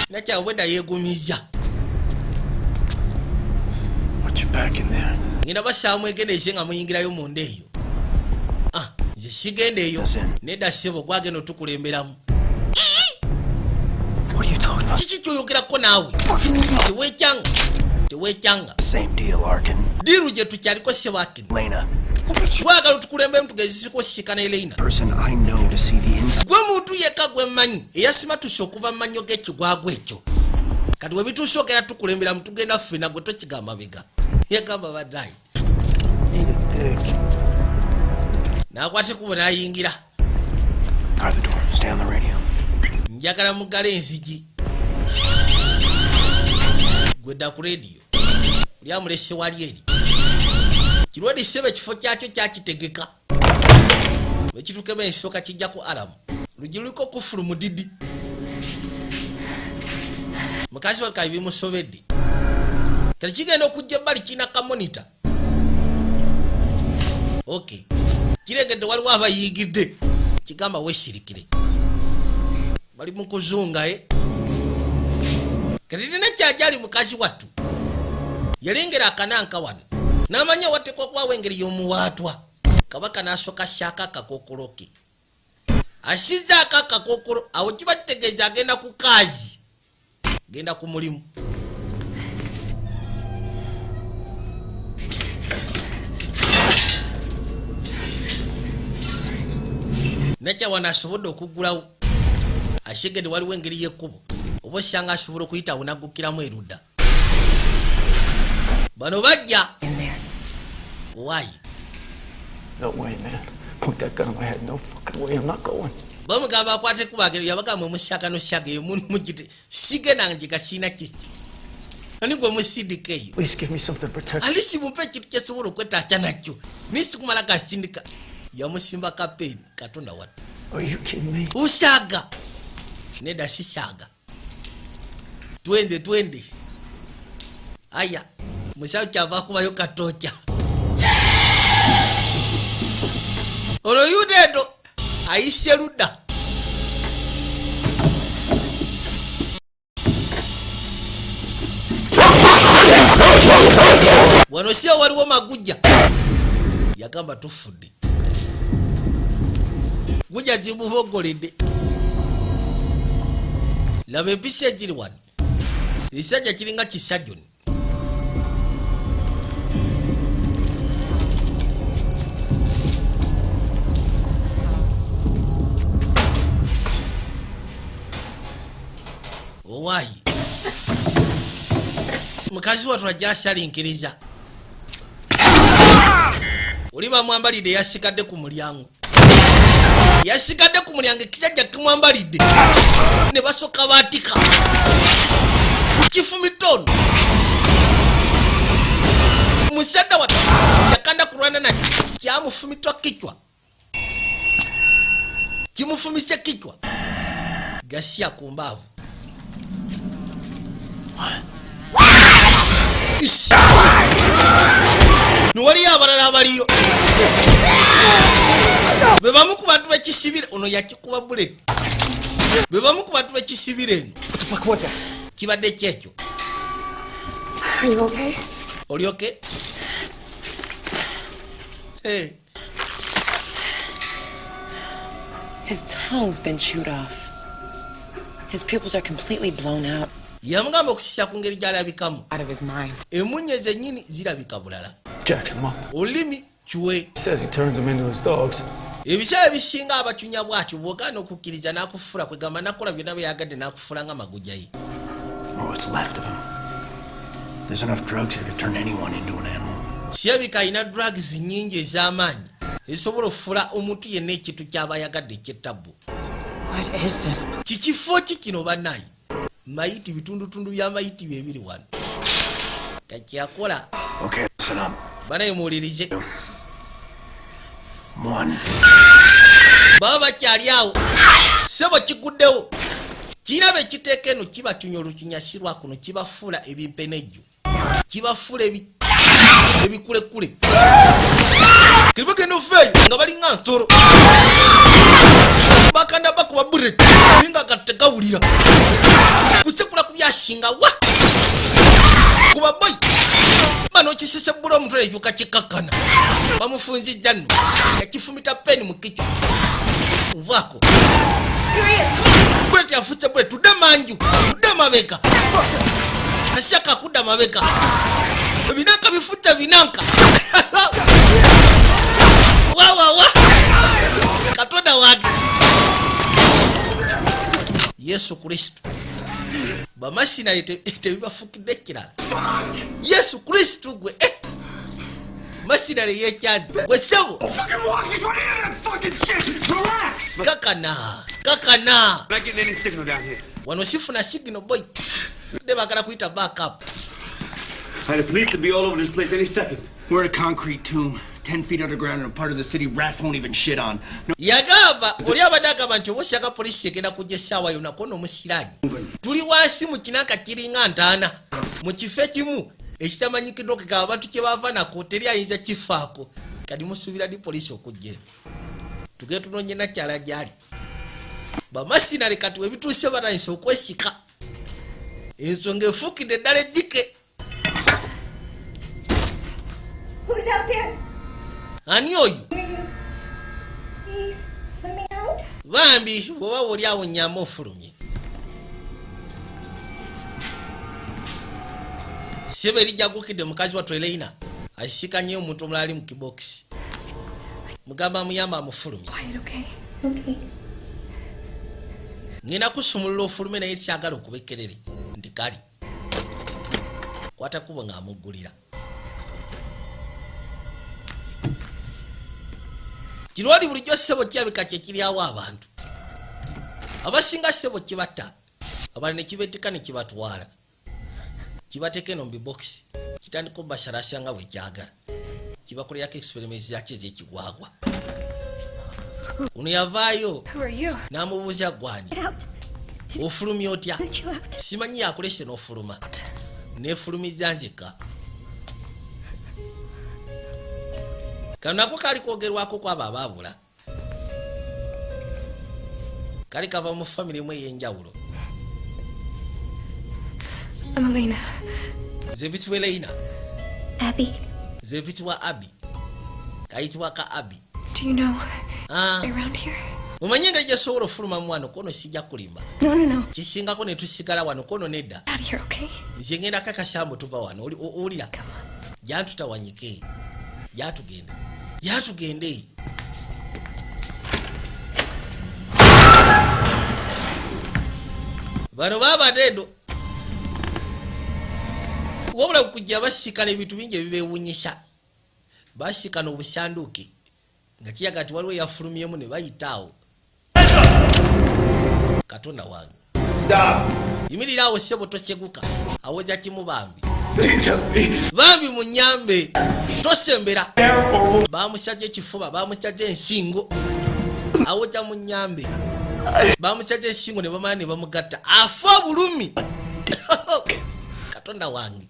Nakyawe bwedda yeegumiza. Want you back in there. Ngenda basaba mwegendereze nga muyingirayo munda eyo. Ah, nze sigenda eyo, nedda ssebo, gwagenda otukulemberamu. What are you talking about? Kiki kyoyogerako naawe? Tewekyanga, tewekyanga. Same deal, Arkin. Deal gye tukyaliko, ssebo Arkin. Lena. Twagala otukulembemu tugezeseko osikana Elena. Person I know to see the inside. Gwe muntu yekka gwe mmanyi eyasimatuse okuva mu mannyo g'ekigwagwa ekyo. Kati we bituuse ogenda tukulemberamu, tugenda ffena, gwe tokigamba bega. Yagamba baddayi. Eat a dick. N'akwata ekkubo n'ayingira. Try the door. Stay on the radio. Njagala muggale enzigi, gwe dda ku rediyo. Oli amulese wali eri kirwedi ssebe, ekifo kyakyo kyakitegeka, bwekitukema ensooka kijjaku alamu lugi luliko kufulu mudidi. Mukazi wakabi bimusobedde. Kati kigenda okujja ebbali, kirina ka monitor. Ok, kiregedde waliwo abayingidde, kigamba weesirikire, bali mu kuzunga. E kati tena kyajali, mukazi wattu yalengera akananka wano, n'amanya watekwa kubawo engeri y'omuwaatwa. Kabaka n'asooka syako akakokolo ke, asizaako akakokolo awo, kiba kitegeeza agenda ku kaazi, genda ku mulimu. Nakyawana asobodde okuggulawo, asegedde waliwo engeri y'ekkubo oba osanga asobola okuyitawo naggukiramu erudda. Bano bajja owaayi. No way, man. Point that gun at my head. No fucking way. I'm not going. Bamugamba akwate kubagero, yabagamba omusyaga nosyaga eyo muntu mugite sigenda njiga siina kisi ani gwe musindika eyo. Please give me something to protect. Alisi mumpe ekintu kyesobola okwetaasa nakyo, nisikumala gasindika. Yamusimba kapeeni. Katonda wattu. Are you kidding me? Usyaga nedda, sisyaga, twende twende. Aya, musawo kyava kubayo katokya olwo yuda eno ayise ludda. Wano si waliwo magujja, yagamba tufudde, gujja zimubogoledde. Laba empisa egiri wano, ekisajja kiringa kisajoni. Owaayi, mukazi wattu ajja asalinkiriza. Oli bamwambalidde, yasigadde ku mulyango, yasigadde ku mulyango. Ekisajja kimwambalidde ne basooka baatika kifumita ono musadda wa yakanda kulwana nakyo, kyamufumitwa kichwa, kimufumise kichwa gasiya ku mbaavu. Ish. Niwaliyo abalala abaliyo be bamu ku bantu bekisibire. Ono yakikuba bullet. Be bamu ku bantu bekisibire eno. Kibadde kyekyo. Are you okay? Oli okay? Eh, His tongue's been chewed off. His pupils are completely blown out. Yamugamba okusisa ku ngeri gy'alabikamu. Out of his mind. Emunye zennyini zirabika bulala. Jackson, Mom. Olulimi kiwe. Says he turns them into his dogs. Ebiseera ebisinga abacunya bw'atyo, bw'ogaana okukkiriza n'akufula, kwegamba nakola byonna bye yagadde n'akufula nga maguja ye. Or what's left of him. There's enough drugs here to turn anyone into an animal. Kirabika alina drugs nnyingi ez'amaanyi ezisobola okufuula omuntu yenna ekintu ky'aba ayagadde ekyettabbu. What is this? Kikifo ki kino bannaye? Mayiti, bitundutundu bya mayiti byebiri wano. Kakyakola. Okay, listen up. Banaye muwulirize. One. Baba bakyali awo, sebo kiguddewo. Kirina be kiteeka eno, kibacunya olucunya si lwa kuno, kibafuula ebimpenejjo, kibafuula ebikulekule. Kiribagenda ofeeyo nga balinga nsolo, bakanda bakuba bullet naye nga kati tegawulira kusekula ku byasinga wa kuba boy bano kisesebula omutwe ekyuka kikakkana. Bamufunzijja nno, yakifumita peni mu kikyo nvaako. Bullet yafutse bullet. Tudde manju, tudde mabega, kasaka kudda mabega. Ebinanka bifute binanka wawawa. Katonda wange Yesu Kristo, bamasinale tebibafukidde kirala. Yesu Kristo gwe, eh! Masinale yekyanzi gwe sebo. Kakana kakana. Not getting any signal down here. Wano sifuna signal boy, de bagala kuyita backup. The police will be all over this place any second. We're in a concrete tomb, 10 feet underground in a part of the city rats won't even shit on. No Yagamba oli abadde agamba nti oba osanga poliisi egenda kujja essaawa yonna, kono omusiraanyi tuli wansi mu kinanka kiringa ntaana mu kifo ekimu ekitamanyikiddwa kegaba abantu kye bava nako, teri ayinza kifaako. Kati musuubira di poliisi okujja eno? Tugende tunoonye nakyala gyali. Bamasinale kati webituuse batandise okwesika, ensonga efuukidde eddala ejjike. Who's out there? Ani oyo? Please, let me out. Bambi bw'oba oli awo nyamba ofulumye. Sebe erijagukidde mukazi wattu Eleina asikanyeyo omuntu omulala ali mu kibokisi, mugamba amuyamba amufulumye. Quiet, okay? Okay. Ngenda kusumulula ofulume, naye kyagala okuba ekkerere nti kali kwata kubo ng'amuggulira. Kirwali bulijjo ssebo kirabika kyekiryawo abantu abasinga. Ssebo kibatta, abalala ne kibeeteka ne kibatwala, kibateeka eno mu bibokisi, kitandika obasalasya nga bwe kyagala, kibakolerako experiments zakyo ez'ekigwagwa. Ono yavaayo. Who are you? N'amubuuza, "Gwani?" Get out. "Ofulumya otya?" Let you out. Simanyi yakulese n'ofuluma. Neefulumiza nzeka. Kano nako kali kwogerwako kwabo abaabula, kali kava mu famire emu ey'enjawulo. I'm Elena. Nze mpitibwa Eleina. Abby, Nze mpitibwa Abi, kayitibwa ka Abi. do you know Ah, around here? Omanyi engeri gyesobola ofulumamu wano? Kono sijja kulimba. No, no, no. Kisingako ne tusigala wano, kono nedda. Out of here, okay? Nze ngenda kakasambu tuva wano. Owulira? Come on. Jantutawanyike, jatugende, jatugende. Bano babadde edo Wabula kujja basisikana ebintu bingi ebibeewunyisa. Basisikana obusanduuke nga kiyaga nti waliwo eyafulumyemu ne bayitaawo. Katonda wange! Yimirira awo, ssebo, toseguka. Awoza kimu, bambi, bambi munyambe, tosembera. Bamusaze ekifuba, bamusaze ensingo. Awoza munyambe. Bamusaze ensingo ne bamala ne bamugatta. Afa obulumi. Katonda wange!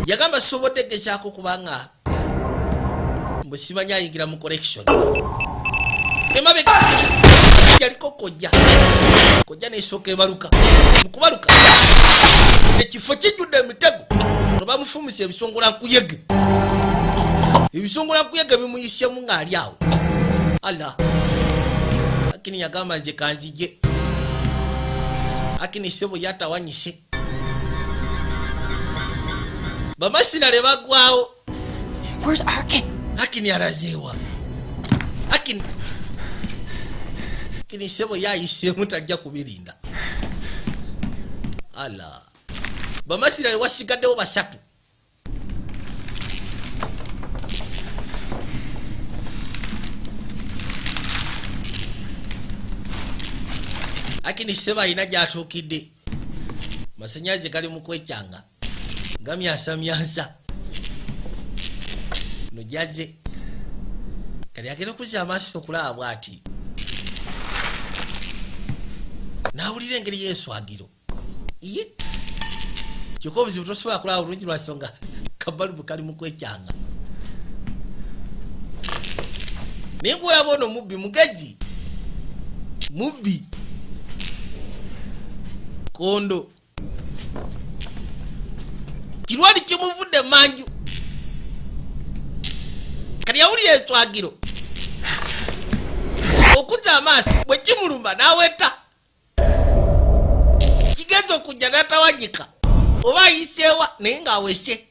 Yagamba sobodde gezaako kubanga mbusimanyi ayingira mu collection. Emabega yaliko kojja, kojja nesooka ebaluka. Mukubaluka ekifo kijjudde emitego. Tebamufumisa ebisongola nkuyege, ebisongola nkuyege bimuyisemu ng'ali awo. Ala akini yagamba, nze kanzije akini sebo yatawanyise bamasinale bagwawo. Where's Arkin? Akini alazeewa? Akini, akini sebo yayiseemu, tajja kubirinda. Ala bamasirale wasigaddewo basatu. Akini sebo alina gyatuukidde, masanyaze gali mu kwekyanga, gamyansamyansa. No jaze kali agenda okuzza amaaso okulaba bw'ati, n'awulira engeri y'enswagiro ye. Kyokka obuzibu tosobola kulaba bulungi lwansonga kabalubu kali mu kwekyanga. Naye gwolaba ono mubbi mugezi, mubbi kondo kirwali kimuvudde manju. Kati yawulira enswagiro, okuzza amaaso bwe kimuluma n'aweta. Kigenza okujja n'atawanyika oba ayiseewa, naye ng'awese.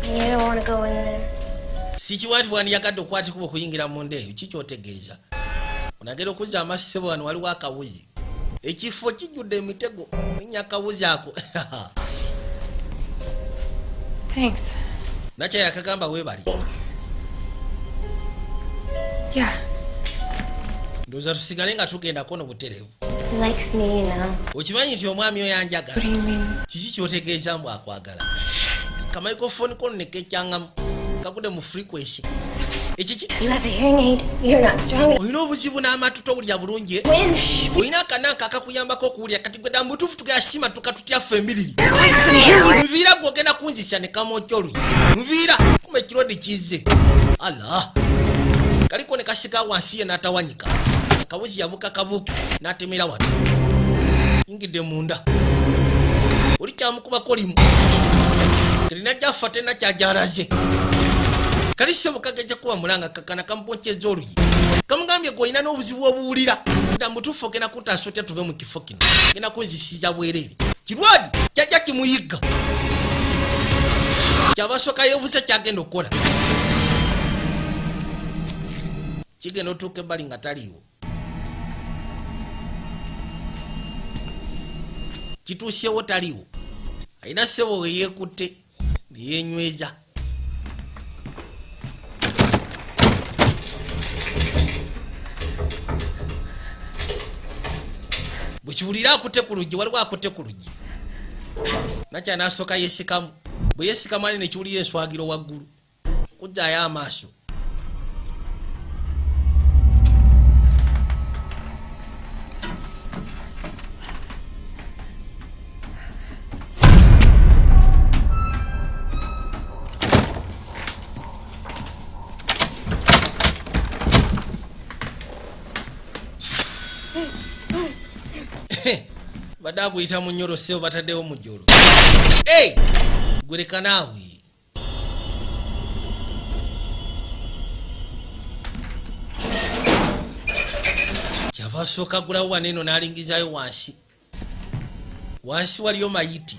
You don't want to go in there. Sikiwa nti wandiyagadde okukwatikuba okuyingira munda eyo. Kikyotegeeza onagera okuzza amaaso, sebo, wano waliwo akawuzi. Ekifo kijjudde emitego. Linnya akawuzi ako. Thanks. Nakyayi akagamba weebali. Yeah. Ndowooza tusigale nga tugendako no butereevu. He likes me. Okimanyi nti omwami oyo anjagala? What do you mean? Kiki kyotegeeza mbu akwagala? Kamicrophone kono ne kekyangamu, kagudde mu frequency ekiki. You have a hearing aid. You're not strong enough. Olina obuzibu n'amatu, towulira bulungi, eh? Win. Olina akananka akakuyambako okuwulira. Kati gwe dda mubutuufu tugenda sima tuka tutya ffe embiriri? Nviira gwe, ogenda kunzisa ne kamwokya oluyi. Nviira kuma ekirodi kizze. Ala kaliko ne kasika wansi ye n'atawanyika. Akabuzi yabuka kabuki n'atemera wano. Yingidde munda, oli kyamukubako limu terina gyaffa, terina kyajalaze. Kali sebo kagejja kuba mulanga kakana kamuponkyeza oluyi, kamugambye gwe olina n'obuzibu obuwulira. Dda mutuufu ogenda kuntaasa otya? Tuve mu kifo kino, genda kunzisiza bwereere. Kirwadi kyajja kimuyigga, kyabasooka yeebuza kyagenda okukola. Kigenda otuuka ebbali nga taliiwo. Kituusewo taliiwo. Alina ssebo we yeekutte neyenyweza. Bwe kiwulira akutte ku luggi, waliwo akutte ku luggi. Nakya nasooka yesikamu. Bwe yesikamu ali nekiwulira enswagiro waggulu, kuzzaayo amaaso. Badde aguyita mu nyolo, sebo, bataddewo mujolo. Hey! Gwereka naawe. Kyava asooka gulawo waneeno n'alingizayo wansi. Wansi waliyo mayiti.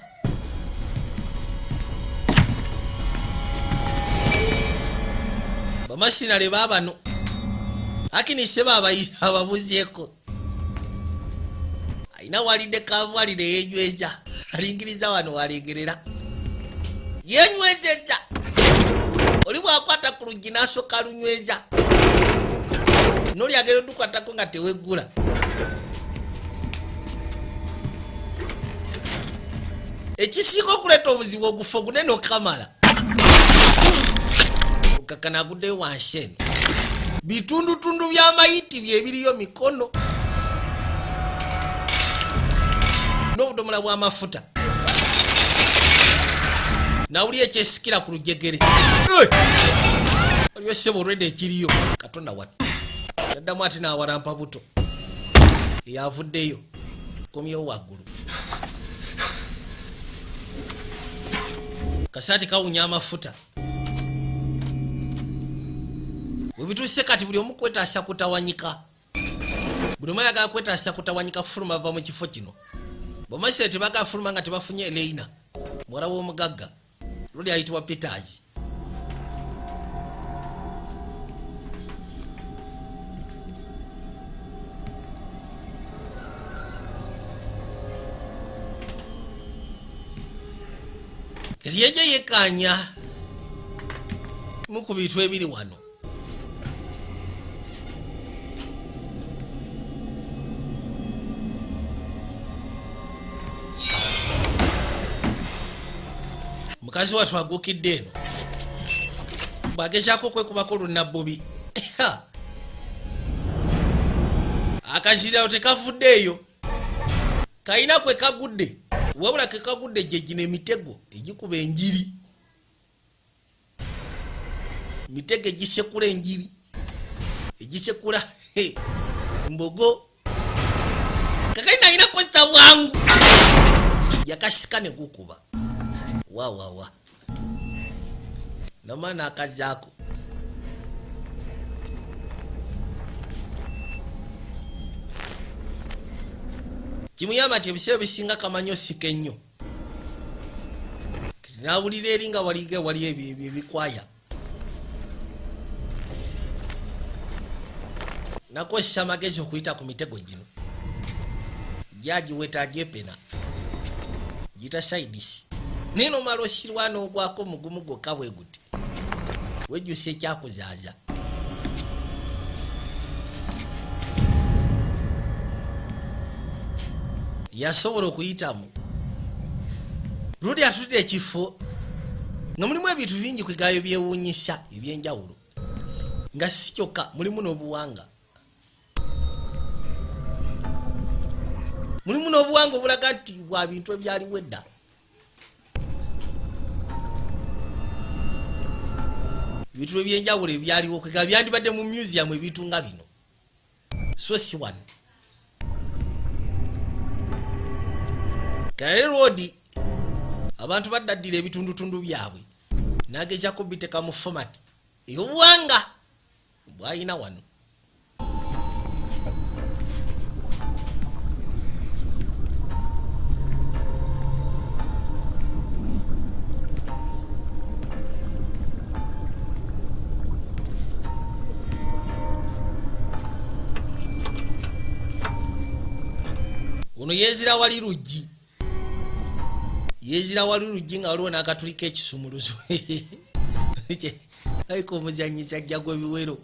Bamasinale baabano akinise ababuzeeko alina walidde kavualire yenyweza, alingiriza wano walengerera yenywezeza. Oli bwakwata ku luggi n'asooka lunyweza, noli agenda odukwatako nga teweggula. Ekisinga okuleeta obuzibu ogufo gunene okamala okakana aguddeyo wansi. Eno bitundutundu by'amayiti byebiriyo, mikono n'obudomola bw'amafuta. Nawuli ekyesikira ku lujegere. Waliwo sebo olwedde ekiriyo. Katonda wattu, yaddamu ate n'awalampa buto eyavuddeyo komyewo waggulu. Kasaati kawunya amafuta. Webituuse kati buli omu kwetaasa kutawanyika, buli omu ayagala kwetaasa kutawanyika kufuluma va mu kifo kino. Bamaisire tebagala fuluma nga tebafunye Eleina, muwala w'omugagga luli ayitibwa Peters. Kati yajja yekkaanya mu ku bintu ebiri wano. Mukazi wattu agukidde eno bw'agezaako okwekubako lunabbubi, akaziriro tekavuddeeyo, kalina kwe kagudde, wabula ke kagudde gye gino emitego egikuba enjiri, mitego egisekula enjiri, egisekula mbogo. Kakalina alina kozesa bwangu, yakasika ne gukuba wawawa nama n'akazaako. Kimuyamba nti ebiseera ebisinga kamanyi osika ennyo. Nawulira eri nga waliga wali ebyo ebikwaya nakozesa amagezi okuyita ku mitego gino gyagiweta agyepena giyita saidisi, naye nomala osirwa n'ogwako mugumu gwokka bwe guti wejjusa ekyakuzaaza. Yasobola okuyitamu. Ludi atudde ekifo nga mulimu ebintu bingi kwegayo byewuunyisa ebyenjawulo, nga si kyokka mulimu n'obuwanga, mulimu n'obuwanga obulaga nti bwa bintu ebyaliwo edda. Ebintu ebyenjawulo ebyaliwo kwega byandibadde mu museum, ebintu nga bino, so si wano. Kale roodi abantu baddaddira ebitundutundu byabwe n'agezaako biteka mu format ey'obuwanga bw'alina wano. Ono yeezira wali luggi, yeezira wali luggi nga waliwo n'akatuli k'ekisumuluzo. Aliko omuzanyisa ajja gw'ebiwero.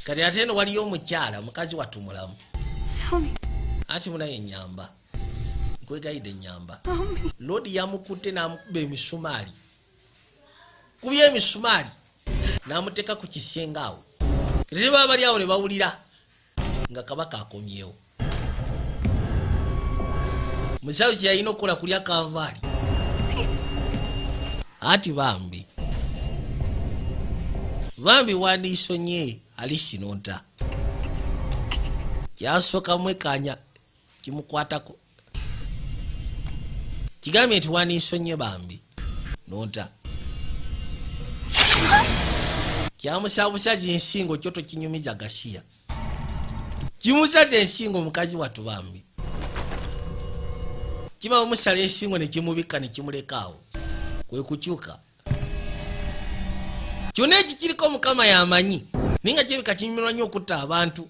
Kati ate eno waliyo omukyala, mukazi wattu mulamu. Anti munaye nyamba, nkwegayidde nyamba. Lodi yamukutte n'amukuba emisumaali, kubya emisumaali n'amuteeka ku kisenge awo. Kati baba bali awo ne bawulira nga kabaka akomyewo. Musawo kye yalina okukola kulya kanvaali. Ati bambi bambi wandiisonye alisinonta kyasooka mwekanya kimukwatako, kigambye nti wandiisonye bambi nonta kyamusabusaza ensingo kyo tokinyumiza gasiya, kimusaza ensingo mukazi wattu bambi. Kiba omusala ensingo ne kimubikka ne kimulekaawo, kwe kukyuka kyonna ekikiriko. Mukama yamanyi, naye nga kirabika kinyumirwa nnyo okutta abantu.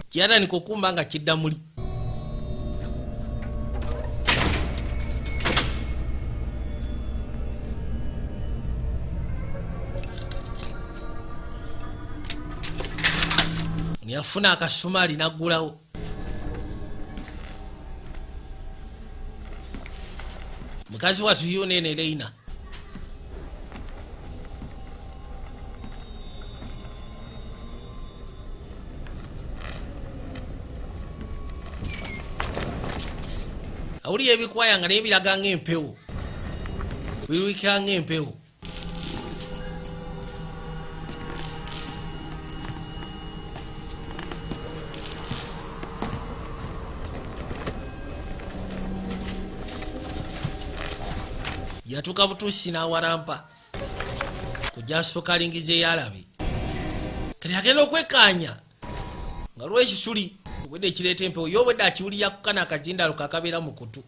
Kyeyatandika okumba nga kidda muli. Yafuna akasumaali naggulawo. Mukazi watu yunene Leina awulira ebikwaya nga naye biraga ng'empewo, biwikira ng'empewo. Yatuuka butuusi n'awalampa kujja asooka alingiza eyalabe. Kati agenda okwekkaanya nga lwekisuli obwedde ekireeta empewo ye, obwedde akiwulira kukana akazindalo kakabeera mu kutu.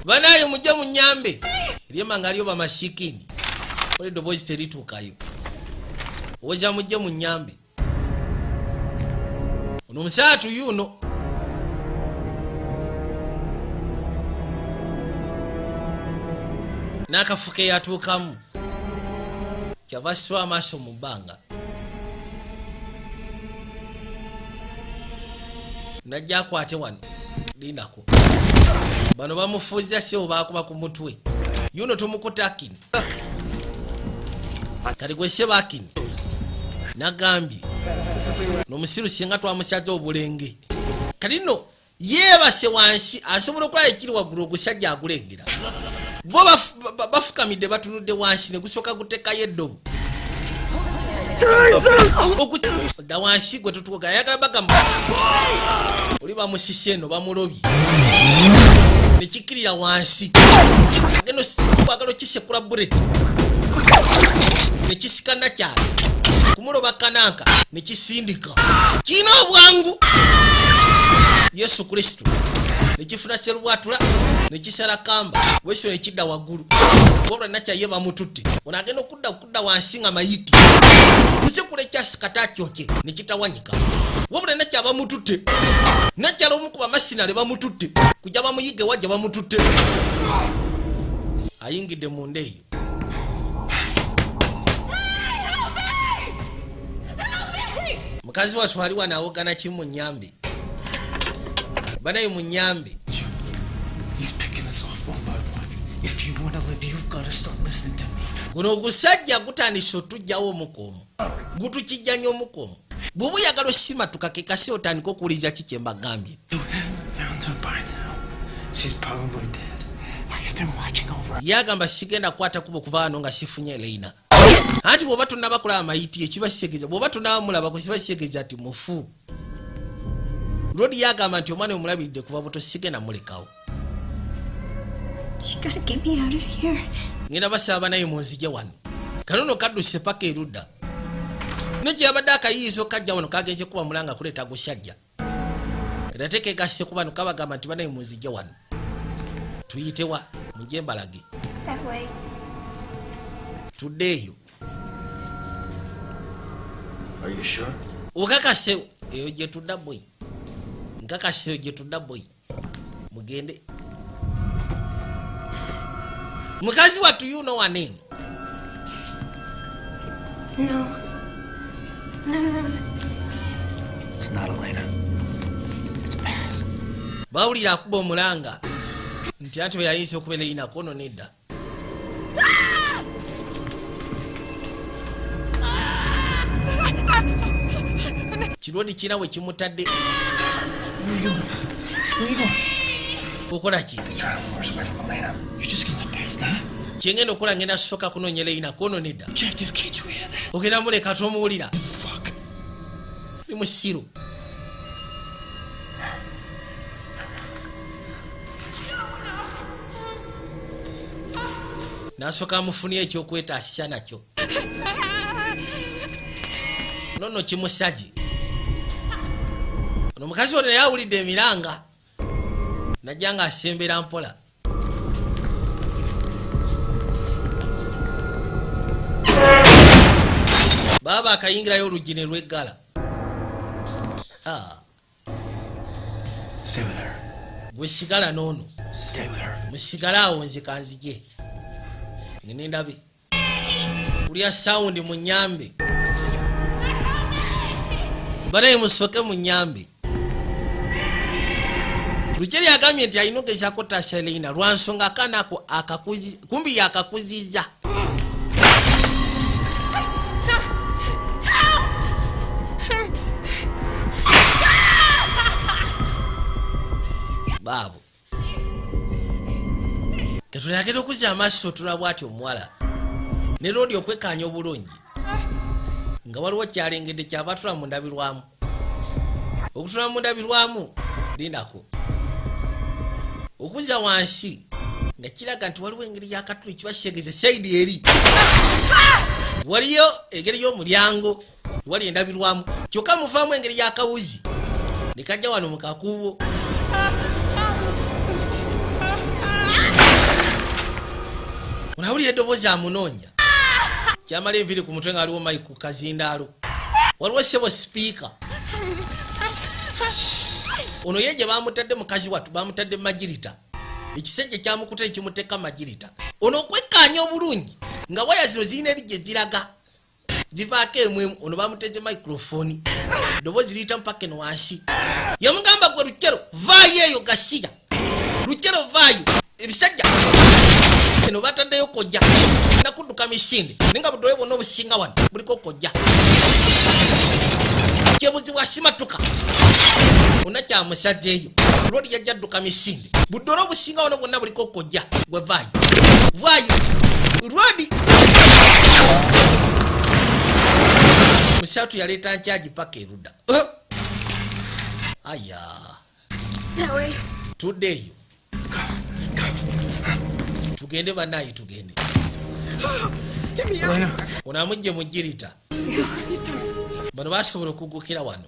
Banaye, mujje munyambe! Eryema nga aliyo bamashikini ola eddoboozi terituukayo. Owoza mujje munyambe. Ono omusaatu yuno n'akafuka eyatuukamu kyava sitwa amaaso mu bbanga, najja akwate wano. Lindako, bano bamufuuza sebo, bakuba ku mutwe. Yuno tumukuta akini. Kati gwe sebo akini nagambye nomusiru singa twamusaze obulenge. Kati nno yeebase wansi, asobola okulaba ekiri waggulu. Ogusajja agulengera, bo bafukamidde batunudde wansi, ne gusooka gutekayo eddobo okudda wansi. Gwe tutuuka ayagala bagamba oli bamusise eno, bamulobye nekikkirira wansi. Agenda kwagala okisekula bullet, nekisika nakyalo kumuloba kananka nekisindika. Kiina obwangu Yesu Kristo, nekifuna serubwatula, nekisala kamba wesio, nekidda waggulu. Wabula nakyaye bamututte. Ono agenda okudda kudda wansi nga mayiti kusekula ekyasikata akyokye nekitawanyika. Wabula nakya bamututte, nakyala omu ku bamasinale bamututte kujja bamuyige wajja bamututte. Ayingidde munda eyo. Mukazi wattu ali wano awogana kimu, munyambe banaye, munyambe. He's picking us off one by one. If you want to live, you've got to start listening to me. Guno ogusajja gutandise otujjawo omuka omu, gutukijjanya omuka omu. Bw'oba oyagala osimatuka, ke kasi otandika okuwuliza ki kye mbagambye. You haven't found her by now. She's probably dead. I have been watching over her. Yagamba sigenda kukwata kuba okuva wano nga sifunye Leina. Anti bw'oba tonaba kulaba mayiti, ekiba kitegeeza bw'oba tonaba mulabako kiba kitegeeza nti mufu. Lodi yagamba nti omwana omulabiridde kuva buto, sigenda mulekawo. You gotta get me out of here. Ngenda basaba banaye munzije wano. Kanono kadduse paka erudda ne gye yabadde akayiyizo kajja wano kagenze kuba mulanga kuleeta gusajja. Kati ate kegasse ku bano, kabagamba nti banaye munzije wano, tuyitewa mujje mbalage. That way. Tudde eyo. Are you sure? Okakase eyo gye tudda boy? Nkakase eyo gye tudda boy. Mugende. Mukazi wattu yuno waneeno. No. No, no, no. It's not Elena. It's Paz. Bawulira akuba omulanga nti anti bwe yayinza okubeera erina kono nedda. Kirwodi kirina we kimutadde. Okola ki? He's trying to lure us away from Elena. You're just gonna let Paz die? Kyengenda okukola, ngenda sooka kunoonya Elena kono nedda. Objective, can't you hear that? Ogenda muleka, tomuwulira. Fuck. Ni musiru. Nasooka amufunye ekyokwetaasisa nakyo. Ono nno kimusaji. Ono mukazi ono naye awulidde emiranga, najja nga asembera mpola. Baaba akayingirayo oluggi ne lweggala. Ha, Stay with her. Gwe sigala n'ono. Stay with her. Musigale awo, nze kanzije ngende ndabe kulya sound. Munyambe banaye, musooke munyambe. Lukyeri agambye nti alina ogezaako taasa Elena lwa nsonga akaana ako akakuzi kumbi yakakuziza. Baabo ketulagera okuzza amaaso, tulabwa ati omuwala ne loodi okwekaanya obulungi nga waliwo kyalengedde, kyava atula mu ndabirwamu. Okutula mu ndabirwamu, lindako okuzza wansi nga kiraga nti waliwo engeri yakatuli kiba kitegeeza side eri waliyo engeri y'omulyango wali endabirwamu, kyokka muvaamu engeri y'akawuzi ne kajja wano mu kakubo. Onawulira eddoboozi amunoonya, kyamala enviiri ku mutwe nga waliwo mic ku kazindaalo, waliwo sebo sipiika. Ono ye gye bamutadde, mukazi wattu bamutadde magirita, ekisajja kyamukuta ekimuteeka magirita. Ono okwekkaanya obulungi nga waya zino zirina eri gye ziraga, zivaako emwemu. Ono bamuteze microphone, ddoboozi liyita mpaka eno wansi. Yamugamba, "Gwe Lukyero, vaayo eyo gasiya. Lukyero, vaayo." Ebisajja eno bataddeyo kojja nakudduka misinde, naye nga budobe bwonna obusinga wano buliko kojja kyebuzibu asimatuka ona kyamusajja eyo. Lwoli yajja adduka misinde, buddole obusinga wano bwonna buliko kojja. Gwe vaayo, vaayo lwodi. Musatu yaleeta nkyagi paka erudda. Eh! Aya. That way. Tudde eyo, tugende bannaye, tugende. Ono amugje mugirita, bano basobola okugukira wano.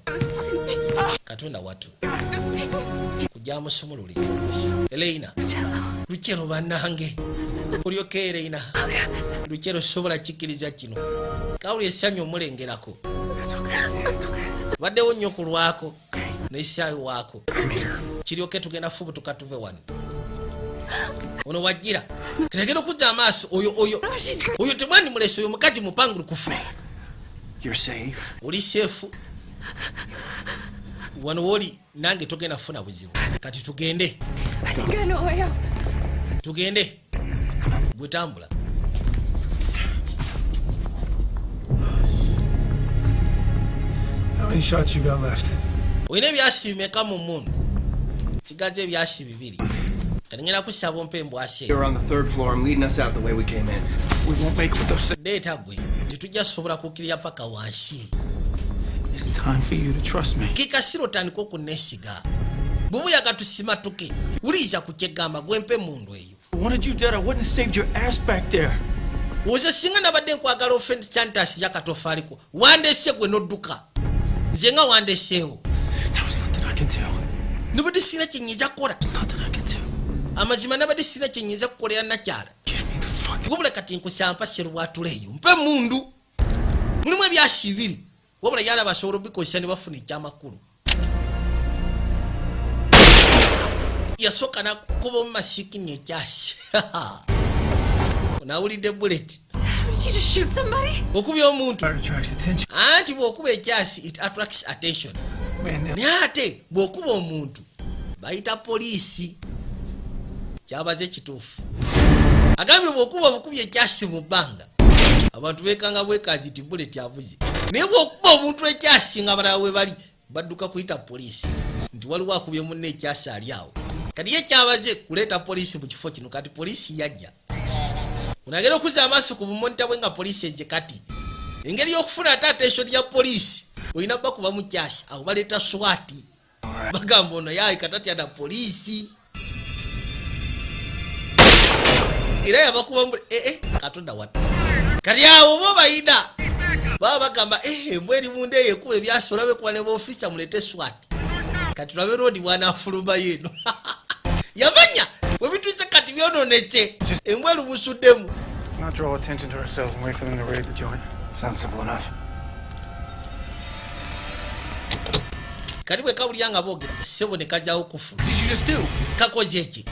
Katonda watu kujja musumulule. Eleina, Lukyero, bannange, olyoka Eleina. Lukyero, sobola kikkiriza kino. Kawuli essanyu omulengerako, baddewo nnyo ku lwako nesaayo waako kiryoke. Tugenda fubutuka tuve wano. Ono wajjira kiragera okuzza amaaso oyo oyo oyo temwandimulese oyo mukazi mupangulukufu. You're safe. Oli safe wano woli, nange togenda kufuna buzibu. Kati tugende. I think I know a way out. Tugende, bwetambula. How many shots you got left? Olina ebyasi bimeka mu mundu? Kigaza ebyasi bibiri. Kati ngenda kusaba ompe embwasi eyo. You're on the third floor. I'm leading us out the way we came in. We won't make it with those. Leeta gwe, tetujja sobola kukkirira paka wansi. It's time for you to trust me. Kikasiro otandika okuneesiga bwebuyaga tusimatuke. Wuliriza ku kyegamba, gwempe emundu eyo. I wanted you dead. I wouldn't have saved your ass back there. Oze singa nabadde nkwagala ofe santasi yakatofaaliko, wandese gwe nodduka, nze nga wandeseewo. There was nothing I could do. Nabadde sirina kyenyinza kukola. There's nothing I could do. Amazima nabadde sirina kyenyinza kukolera nakyala. Give me the fucking. Wabula kati nkusampa serwatula eyo, mpe emundu. Mulimu ebyasi bibiri, wabula yalaba asobola obikozesa ne bafuna ekyamakulu. Yasooka nakuba mu masikini ekyasi, nawulidde bullet. Did you just shoot somebody? Okubya omuntu. Fire attracts attention. Anti bw'okuba ekyasi, it attracts attention. Man, now Naye ate bw'okuba omuntu bayita poliisi. Kyabaze kituufu, agambye bw'okuba obukubi ekyasi mu bbanga, abantu bekanga bwekazi ti bullet avuze, naye bw'okuba omuntu ekyasi nga balala we bali badduka kuyita poliisi nti waliwo akubye munne ekyasi ali awo. Kati ye kyabaze kuleeta poliisi mu kifo kino. Kati poliisi yajja, onagera okuzza amaaso ku bumonita bwe nga poliisi ejje. Kati engeri y'okufuna ate attention ya poliisi, olina bakuba mu kyasi awo baleeta SWAT, bagamba ono yayi katatya na poliisi era yabakuba mu ee. Katonda watu, kati awo bo bayina Baba bagamba, "Eh, embwa eri munda eyo ekuba ebyasi, olabe kuba ne boofisa, mulete SWAT." Kati tulabe Rodi bw'anaafulumayo eno. Yamanya bwe bituuse kati byononeke, embwa erumusuddemu. Not draw attention to ourselves and wait for them to raid the joint. Sounds simple enough. Kati bwe kawulira nga boogera, ssebo, ne kajjawo kufulu. Kakoze eki?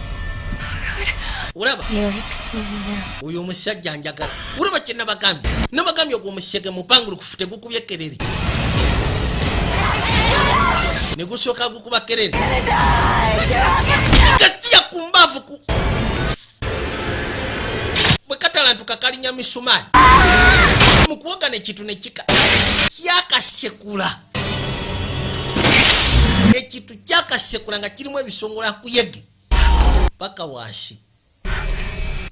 Olaba? He likes me now. Oyo omusajja njagala. Olaba kye nabagambye? Nabagambye ogwo omusege mupangulukufu, tegukubye kerere, ne gusooka gukuba kerere gasiya ku mbaavu ku bwe katalantuka kalinya misumaali mu kuwogana ekintu ne kika kyakasekula, ekintu kyakasekula nga kirimu ebisongola nkuyege paka wansi.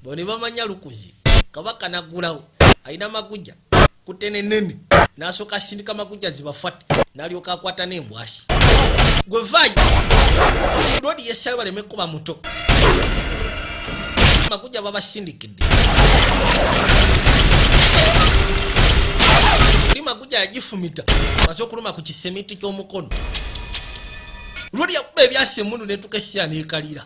Bo ne bamanya lukuzi. Kabaka naggulawo, alina maguja kutenenene, nasooka asindika maguja zibafate, n'alyoka akwata n'embwasi. Gwe vaayo lodi yesayo baleme kuba muto. Maguja babasindikidde oli maguja yagifumita, maze okuluma ku kisemiti ky'omukono. Lwoli yakuba ebyasi emundu netuka esya nekalira.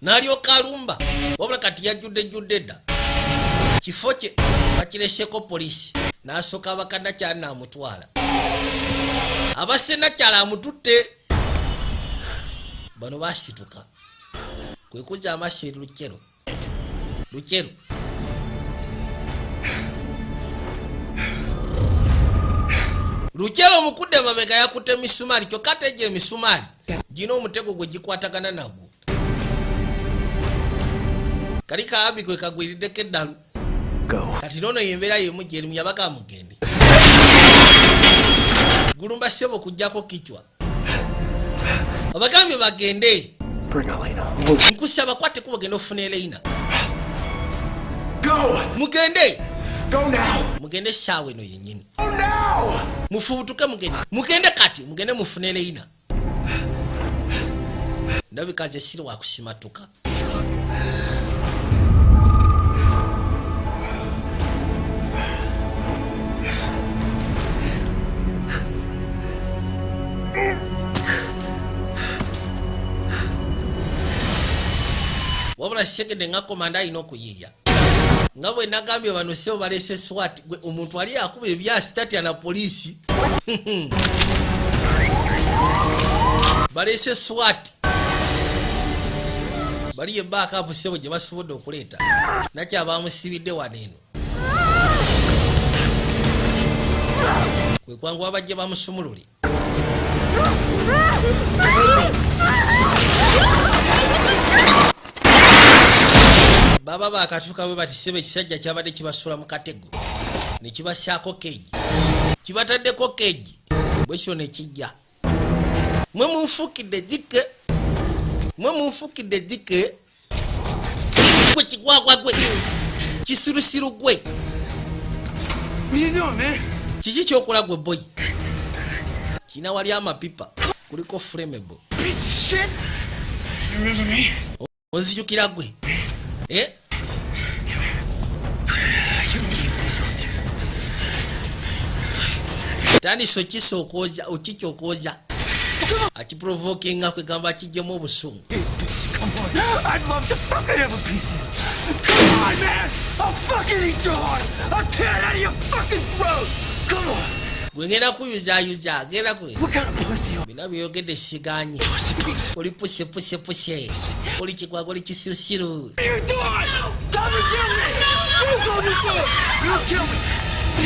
N'alyoka alumba, wabula kati yajjudde jjudde dda, kifo kye bakireseko poliisi. N'asooka abakanakyala n'amutwala, abasenakyala amututte. Bano basituka kwe kuzza amaaso eri Lukyero. Lukyero Lukyero omukudde mabega, yakutte emisumaali, kyokka tegya emisumaali gina omutego gwe gikwatagana nagwo. Kali kaabi kwe kagwiriddeko eddalu. Kati noono yembeera yemu gyerimu. Yabaga mugende gulumba ssebo kujjako kicwa, abagambye bagende. Bring Elena. Nkusaba kwate kuba genda ofuna Eleina. Go! Mugende. Go now! Mugende essaawa eno yennyini. Go now! Mufubutuke mugende, mugende kati, mugende mufune Eleina. Ndabika nze siri wakusimatuka. Wabula segede nga komanda alina okuyiiya, nga bwe nagambye, bano sebo balese SWAT. Gwe omuntu ali akuba ebyasi tatya na poliisi. Balese SWAT, bali ebaakapu sebo gye basobodde okuleeta nakyo abamusibidde wano eno kwe kwanguwa bajje bamusumulule. Baba bakatuuka bwe bati, sebo, ekisajja kyabadde kibasula mu katego ne kibasaako keegi, kibataddeko keegi bwe kyo ne kijja. Mwe munfuukidde dike, mwe munfuukidde dike. Gwe kigwagwa, gwe kisirusiru gwe. What are you doing, man? Kiki kyokola gwe boy? Kina wali amapipa kuliko flammable. Piece of shit! You remember me? Onzijukira gwe? Eh? You remember me, don't you? Tandise okisa okwoza, okikya okwoza, akiprovokinga, kwegamba akijjemu obusungu. Hey, bitch, come on. I'd love to fucking have a piece of you. Come on, man! I'll fucking eat your heart! I'll tear it out of your fucking throat! Come on! Gwe ngenda kuyuzayuza, genda ku What kind of pussy are bina byeyogedde siganye. Pussy, pussy? Oli pussy pussy pussy, oli kigwaga, oli kisirusiru. What are you doing? Come and kill me! You come and do it! You kill me!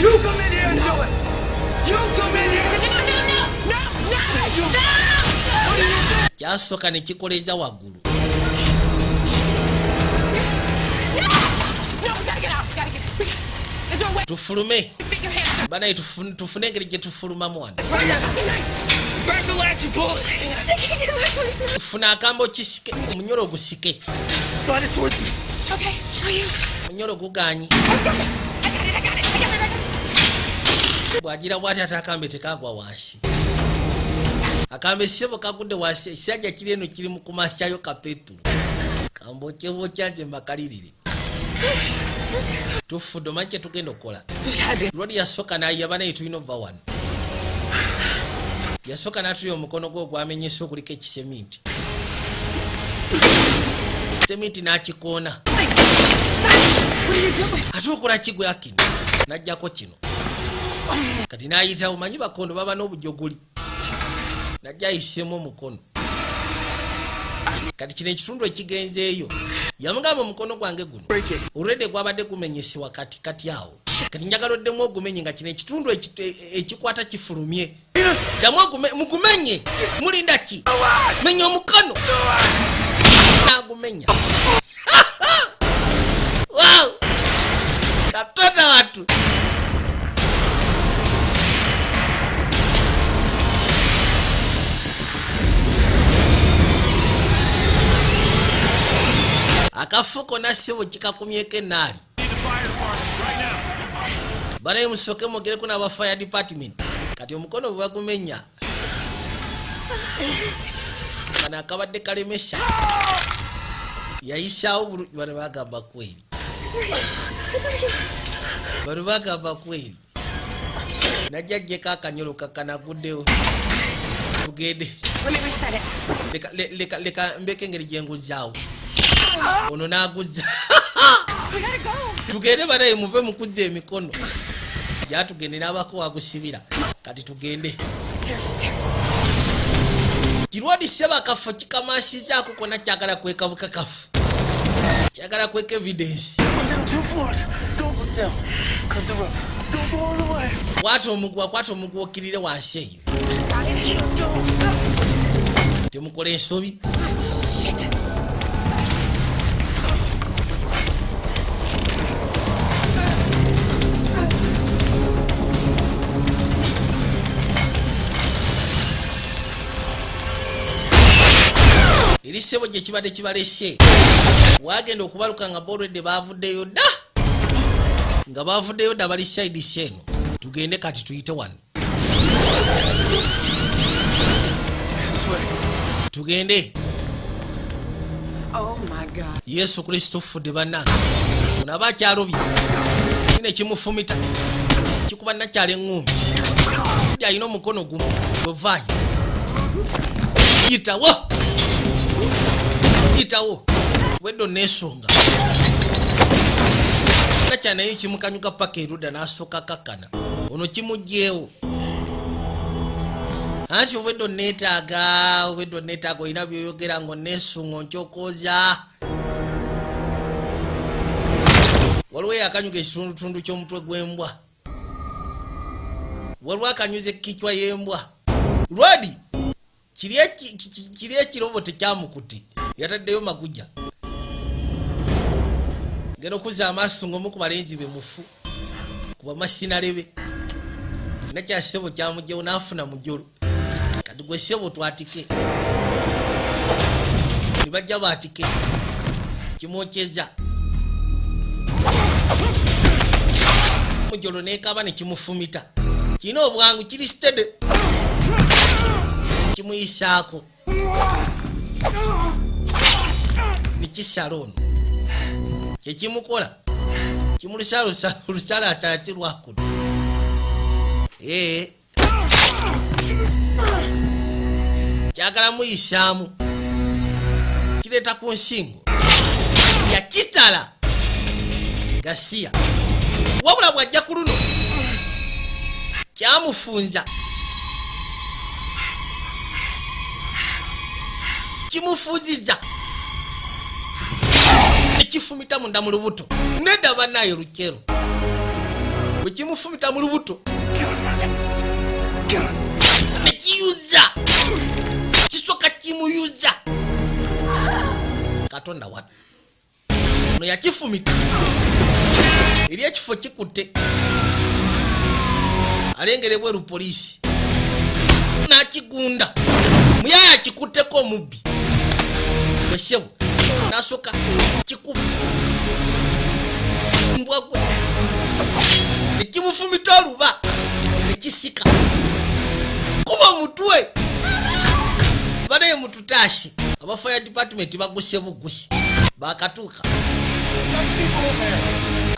You come in here and do it! You come in here! No, no, no, no, no, no! What are you doing? Kyasooka ne kikoleza waggulu. No, we gotta get out. We gotta get out. Is there a way Tufulume. to fit your hands? Banaye, tufune engeri gye tufulumamu wano. Grab the latch and pull it! Funa akamba okisike, omunyolo ogusike. Slide it towards me. Okay, are you? Omunyolo guganye. I got it, I got it, I got it, I got it. Bw'agira bw'ati, ate akambe tekagwa wansi. Akambe ssebo kagudde wansi, ekisajja kiri eno kiri mu kumasyayo kapetulo kambokyebokya nze mbakalirire. Tufudde, omanyi kye tugenda okukola? Lwali yasooka n'ayaba naye, tulina ova wano. Yasooka n'atulya omukono gwe ogwamenyesa okuliko ekiseminti, seminti n'akikoona. Ate okola kigwe akino n'ajjako kino, kati n'ayitawo. Manyi bakondo baba n'obujogoli, najja ayiseemu omukono. Kati kino ekitundu ekigenzeeyo, yamugamba, omukono gwange guno olwedde gwabadde gumenyesebwa, kati kati awo kati njagala oddemu ogumenye nga kino ekitundu ekikwata kifulumye. Ddamu mugumenye, mulinda ki? Menya omukono. Nagumenya. Wow! Katonda watu! Akafuko nassebo kikakumyeko enaali. Banaye musooke mwogereko n'aba fire department. Kati omukono bwe bagumenya, kano akabadde kalemesa yayisaawo bano bagamba kweri, bano bagamba kweri. Najja jjeko akanyolo kakanaguddewo, tugende. Let me reset it. Leka mbeko engeri gyenguzaawo ono n'aguzza. We gotta go. Tugende banaye, muve mu kuzza emikono gyatugende n'abako wagusibira. Kati tugende. Kirwadi seba kafo kikamansizaako kona, kyagala kweka bukakafu, kyagala kweka evidence. Down two floors. Don't look down. Cut the rope. Don't go all the way. Kwata omuguwa, kwata omuguwa, okkirire wansi eyo. Temukola ensobi. Shit. Eri ssebo gye kibadde kibalese, wagenda okubaluka nga bolwedde bavuddeyo dda, nga bavuddeyo dda, bali side eno. Tugende kati, tuyite wano, tugende. Oh my God. Yesu Kristo, fudde bannange! Ono aba akyalobye kino ekimufumita kikuba nakyala eŋŋumbi. Alina omukono gumu gwevaayo. Yitawo, yitawo wedde oneesonga nakyala, naye kimukanyuka paka erudda n'asooka kakkana. Ono kimugjeewo anti obwedde oneetaaga, obwedde oneetaaga, olina byoyogera ngaoneesunga onkyokooza. Waliwo eyakanyuga ekitundutundu ky'omutwe gw'embwa, waliwo akanyuza ekicwa y'embwa. Lwadi kiri ekirobo tekyamukutte, yataddeyo maguja. Genda okuzza amaaso ngaomu ku balenzi be mufu kuba masinalebe nakyasebo kyamugjewo n'afuna mujolo. Kati gwe sebo twatike, nibajja baatike, kimwokyeza mujolo nekaba nekimufumita. Kirina obwangu, kiri steady, kimuyisaako nikisala. Ono kyekimukola kimulusala ati lwakuno. Ee, kyagala muyisaamu, kireeta ku nsingo, yakisala gasiya. Wabula bw'ajja ku luno kyamufunza, kimufunziza nekifumita munda mu lubuto. Nedda bannaye, lukero bwe kimufumita mu lubuto nekiyuza, kisoka kimuyuza. Katonda watu! Ono yakifumita eri ekifo kikutte, alengera ebweru poliisi n'akigunda. Muyaya akikutteko omubbi bwesebo, nasooka kikuba mbwa gwe, nekimufumita oluba nekisika kuba omutwe. Banaye mututaasi, aba fire department baguse bugusi, bakatuuka.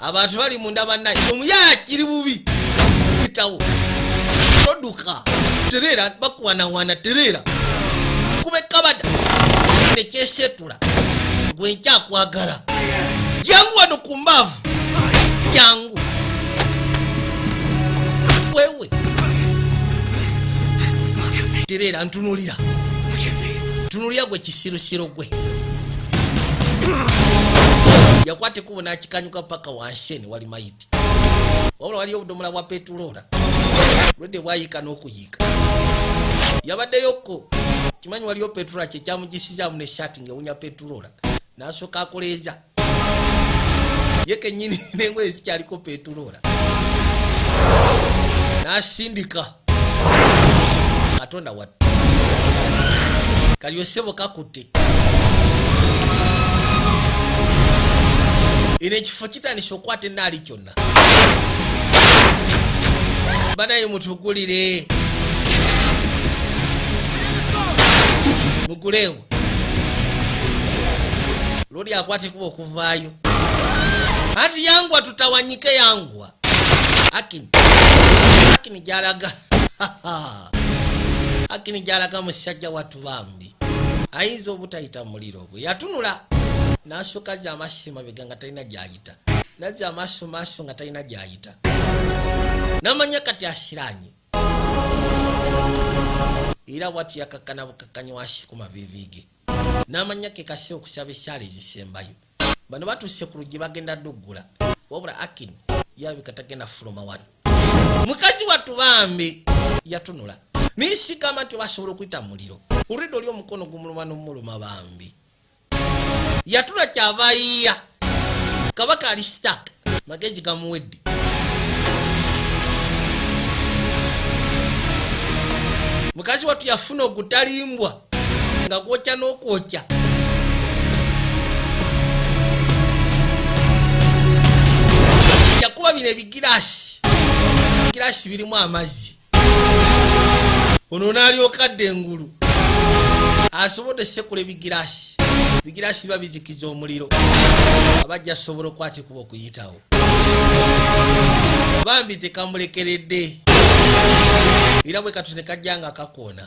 Abantu bali munda bannaye, omuyaaya kiri bubi. Yitawo, toduka, tereera, bakuwanawana, tereera, kuba ekabada nekyesetula gwe nkyakwagala. Jangu wano ku mbaavu, jangu wewe, tereera, ntunulira, tunulira gwe kisirusiro gwe. Yakwata ekkubo n'akikanyuka paka wansi ene wali mayiti, wabula waliyo obudomola bwa petulola lwedde bwayiika n'okuyiika. Yabaddeyokko kimanyi waliyo petulola, kyekyamugisizaamu n'essaati ng'ewunya petulola, n'asooka akoleeza ye kennyini n'engoye zikyaliko petulola, n'asindika. Katonda wattu, kalyosebo kakutte eno ekifo kitandise okwata enaali kyonna. Banaye mutugulire, muguleewo. Loli akwata ekuba okuvaayo anti yangwa, tutawanyike, yangwa. Akini, akini gyalaga, akini gyalaga. Musajja wattu bambi ayinza obutayita muliro gwe. Yatunula n'asooka azza amaaso mabega nga talina gyayita, nazza amaaso maaso nga talina gyayita, namanya kati asiranye. Era bwatu yakakkana bukakkanyi wansi ku maviivi ge, n'amanya ke kasi okusaba essaala ezisembayo. Bano batuuse ku luggi, bagenda duggula, wabula Akin yalabika tagenda fuluma wano. Mukazi wattu bambi yatunula naye sigamba nti basobola okuyita mu muliro. Olwedde oli omukono gumuluma n'omuluma bambi yatula, kyava ayiiya. Kabaka ali stuck, magezi gamuwedde. Mukazi wattu yafuna ogutalimbwa nga gwokya n'okwokya. Yakuba bino ebigiraasi, giraasi birimu amazzi. Ono n'alyoka adda engulu, asobodde sekula ebigiraasi. Bigiraasi biba bizikiza omuliro, abajja asobola okwatikuba okuyitawo. Bambi tekamulekeredde, era bwe katu ne kajja nga kakoona.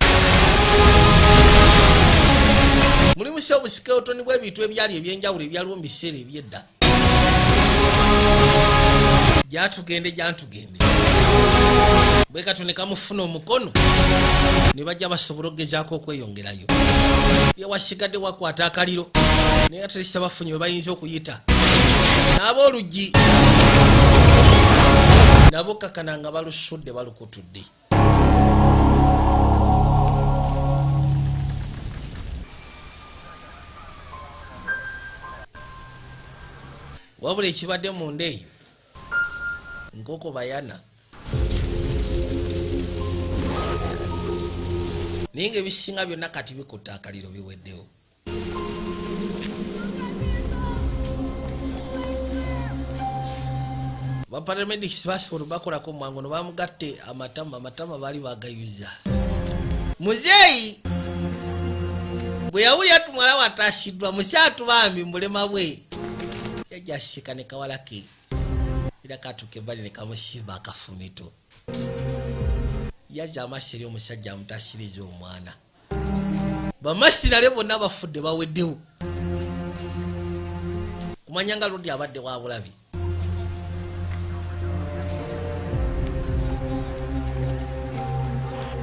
Mulimu si obuskeleton bw'ebintu ebyali ebyenjawulo ebyaliwo mu biseera ebyedda. Gyatugende, gyantugende. Bwe katu ne kamufuna omukono, ne bajja basobola okugezaako okweyongerayo. Yewasigadde wakwata akaliro, naye atelesa bafunye we bayinza okuyita n'abooluggi nabo kakana nga balusudde balukutudde. Wabula ekibadde munda eyo nkoko bayana, naye nga ebisinga byonna kati bikutta akaliro biweddewo. Ba paramedics basobola bakolako mwangu no bamugatte amatama, amatama baali bagayuza. Muzeeyi bwe yawulira tumwala wataasiddwa musyatu, bambi mbulema bwe yajja asika ne kawala ke, era katuuka ebbali ne kamusimba akafumito. Yazza amaaso eri omusajja amutaasiriza omwana. Bamasirale bonna bafudde, baweddewo. Kumanya nga ludi abadde wa bulabi.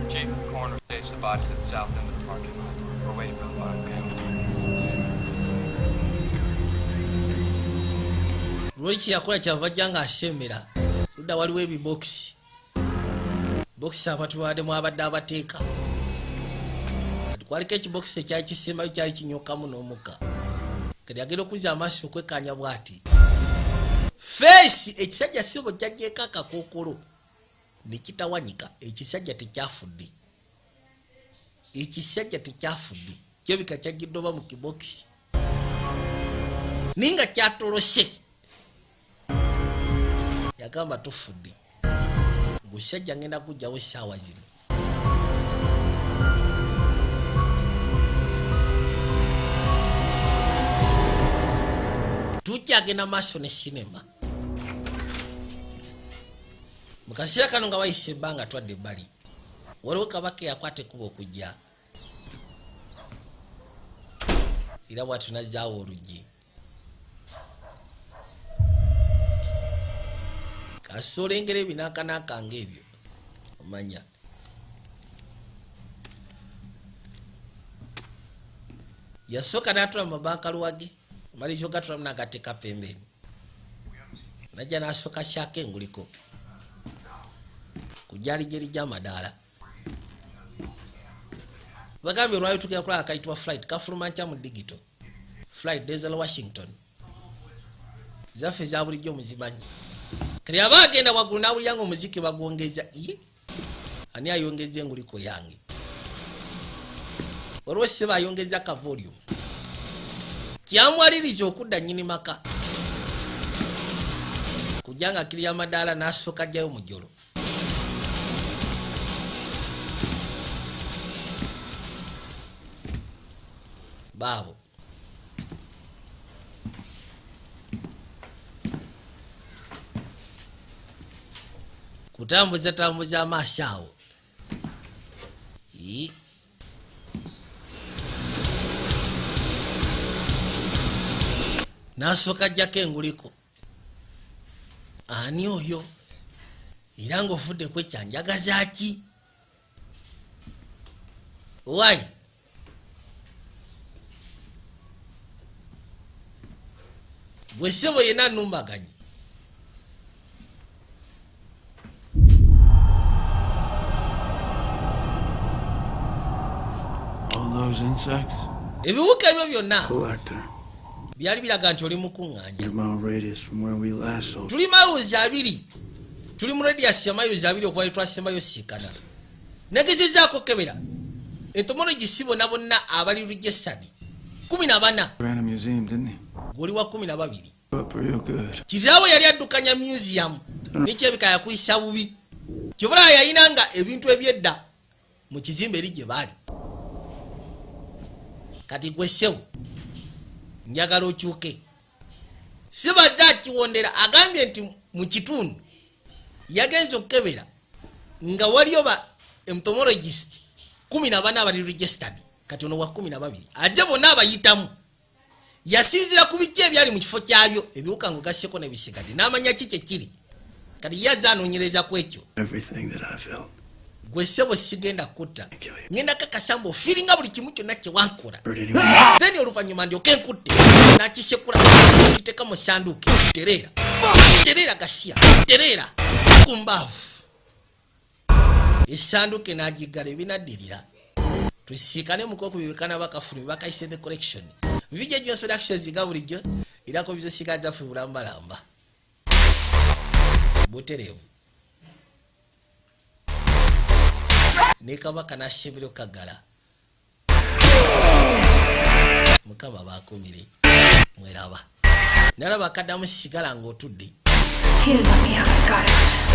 Chief, coroner staged the bodies at the south end of the parking lot. We're waiting for the final count. Lweki yakola kyava ajja nga asemera ludda waliwo ebibokisi bokisi abantu babaddemu abadde abateeka. Kati kwaliko ekibokisi ekyali kisembayo, kyali kinyokamu n'omukka. Kati agenda okuzza amaaso okwekanya bw'ati feesi, ekisajja sibo kyajjeeko akakookolo ne kitawanyika. Ekisajja tekyafudde, ekisajja tekyafudde, kirabika kyagiddoba mu kibokisi naye nga kyatolose. Yagamba tufudde, gusajja ngenda kujjawo essaawa zino. Tukyagenda maaso ne sinema. Mu kaseera kano nga wayise ebbanga, twadde ebbali, waliwo kabaka eyakwata ekkubo okujja, era bwatyo najjaawo oluggi. Kasita olengera ebinaakanaakanga ebyo, omanya yasooka n'atula mu mabankaluwage, maliriza ogatulamu n'agateeka pembeni, najja n'asooka syako enguliko ku gyali gy'amadaala. Bagambye olwali tugenda kulaba kayitibwa Flight, kafuluma nkya mu digital. Flight, Denzel Washington, zaffe eza bulijjo muzimanyi. Kati aba agenda waggulu n'awulira nga omuziki bagwongeza. Ye ani ayongeza enguliko yange? Waliwo sseba ayongeza ka volume, kyamwaliriza okudda nnyini maka kujja nga akkirira amadaala n'asooka ajjayo mujolo. Baabo kutambuza tambuza amaaso awo. Ii. N'asooka ajjako enguliko, ani oyo era ng'ofudde kyanjagaza ki? Wayi gwe ssebo yenna anumbaganyi. All those insects? Ebiwuka ebyo byonna Collector. byali biraga nti oli mukuŋŋaanya. 1 mile radius from where we last saw. Tuli mayuzi 20, tuli mu radius ya mayuzi 20 okuva twasembayo siikana. Negezezaako kebera entomology, bonna bonna abali registered 14. Ran a museum, didn't he? Gweoli wa 12. Up real good. Kizaawo yali addukanya museum, nekyebika yakuyisa bubi. Kyobulaba yayinanga ebintu ebyedda mu kizimbe eri gye baali. Kati gwe ssebo njagala okyuke. Sibajja akiwondera, agambye nti mu kitundu yagenza okukebera nga waliyo ba entomologist 14 abali registered. Kati ono wa 12, ajje bonna abayitamu. Yasinzira ku bijja ebyali mu kifo kyabyo, ebiwuka nga ogasseko n'ebisigadde, n'amanya ki kyekiri. Kati ye azze anoonyereza ku ekyo. Everything that I felt. Gwe ssebo sigenda kutta, ngenda kakasa mbu ofiiringa buli kimu kyonna kye wankola, Hurt anyone. then oluvannyuma ndyoke nkutte. Nakisekula, kiteeka mu sanduuke. Tereera, tereera, gasiya, tereera ku mbaavu. Esanduuke n'agiggala. Ebinaddirira tusiikane mukokubibikana bakafulumi bakayise The Collection. VJ Jones Productions, nga bulijjo erako bizosiga zaffe bulambalamba butereevu. Ne kabaka n'asembera okkaggala. Mukama bakumire, mweraba nalaba akaddamu sigala ng'otudde. He didn't let me out. I got out.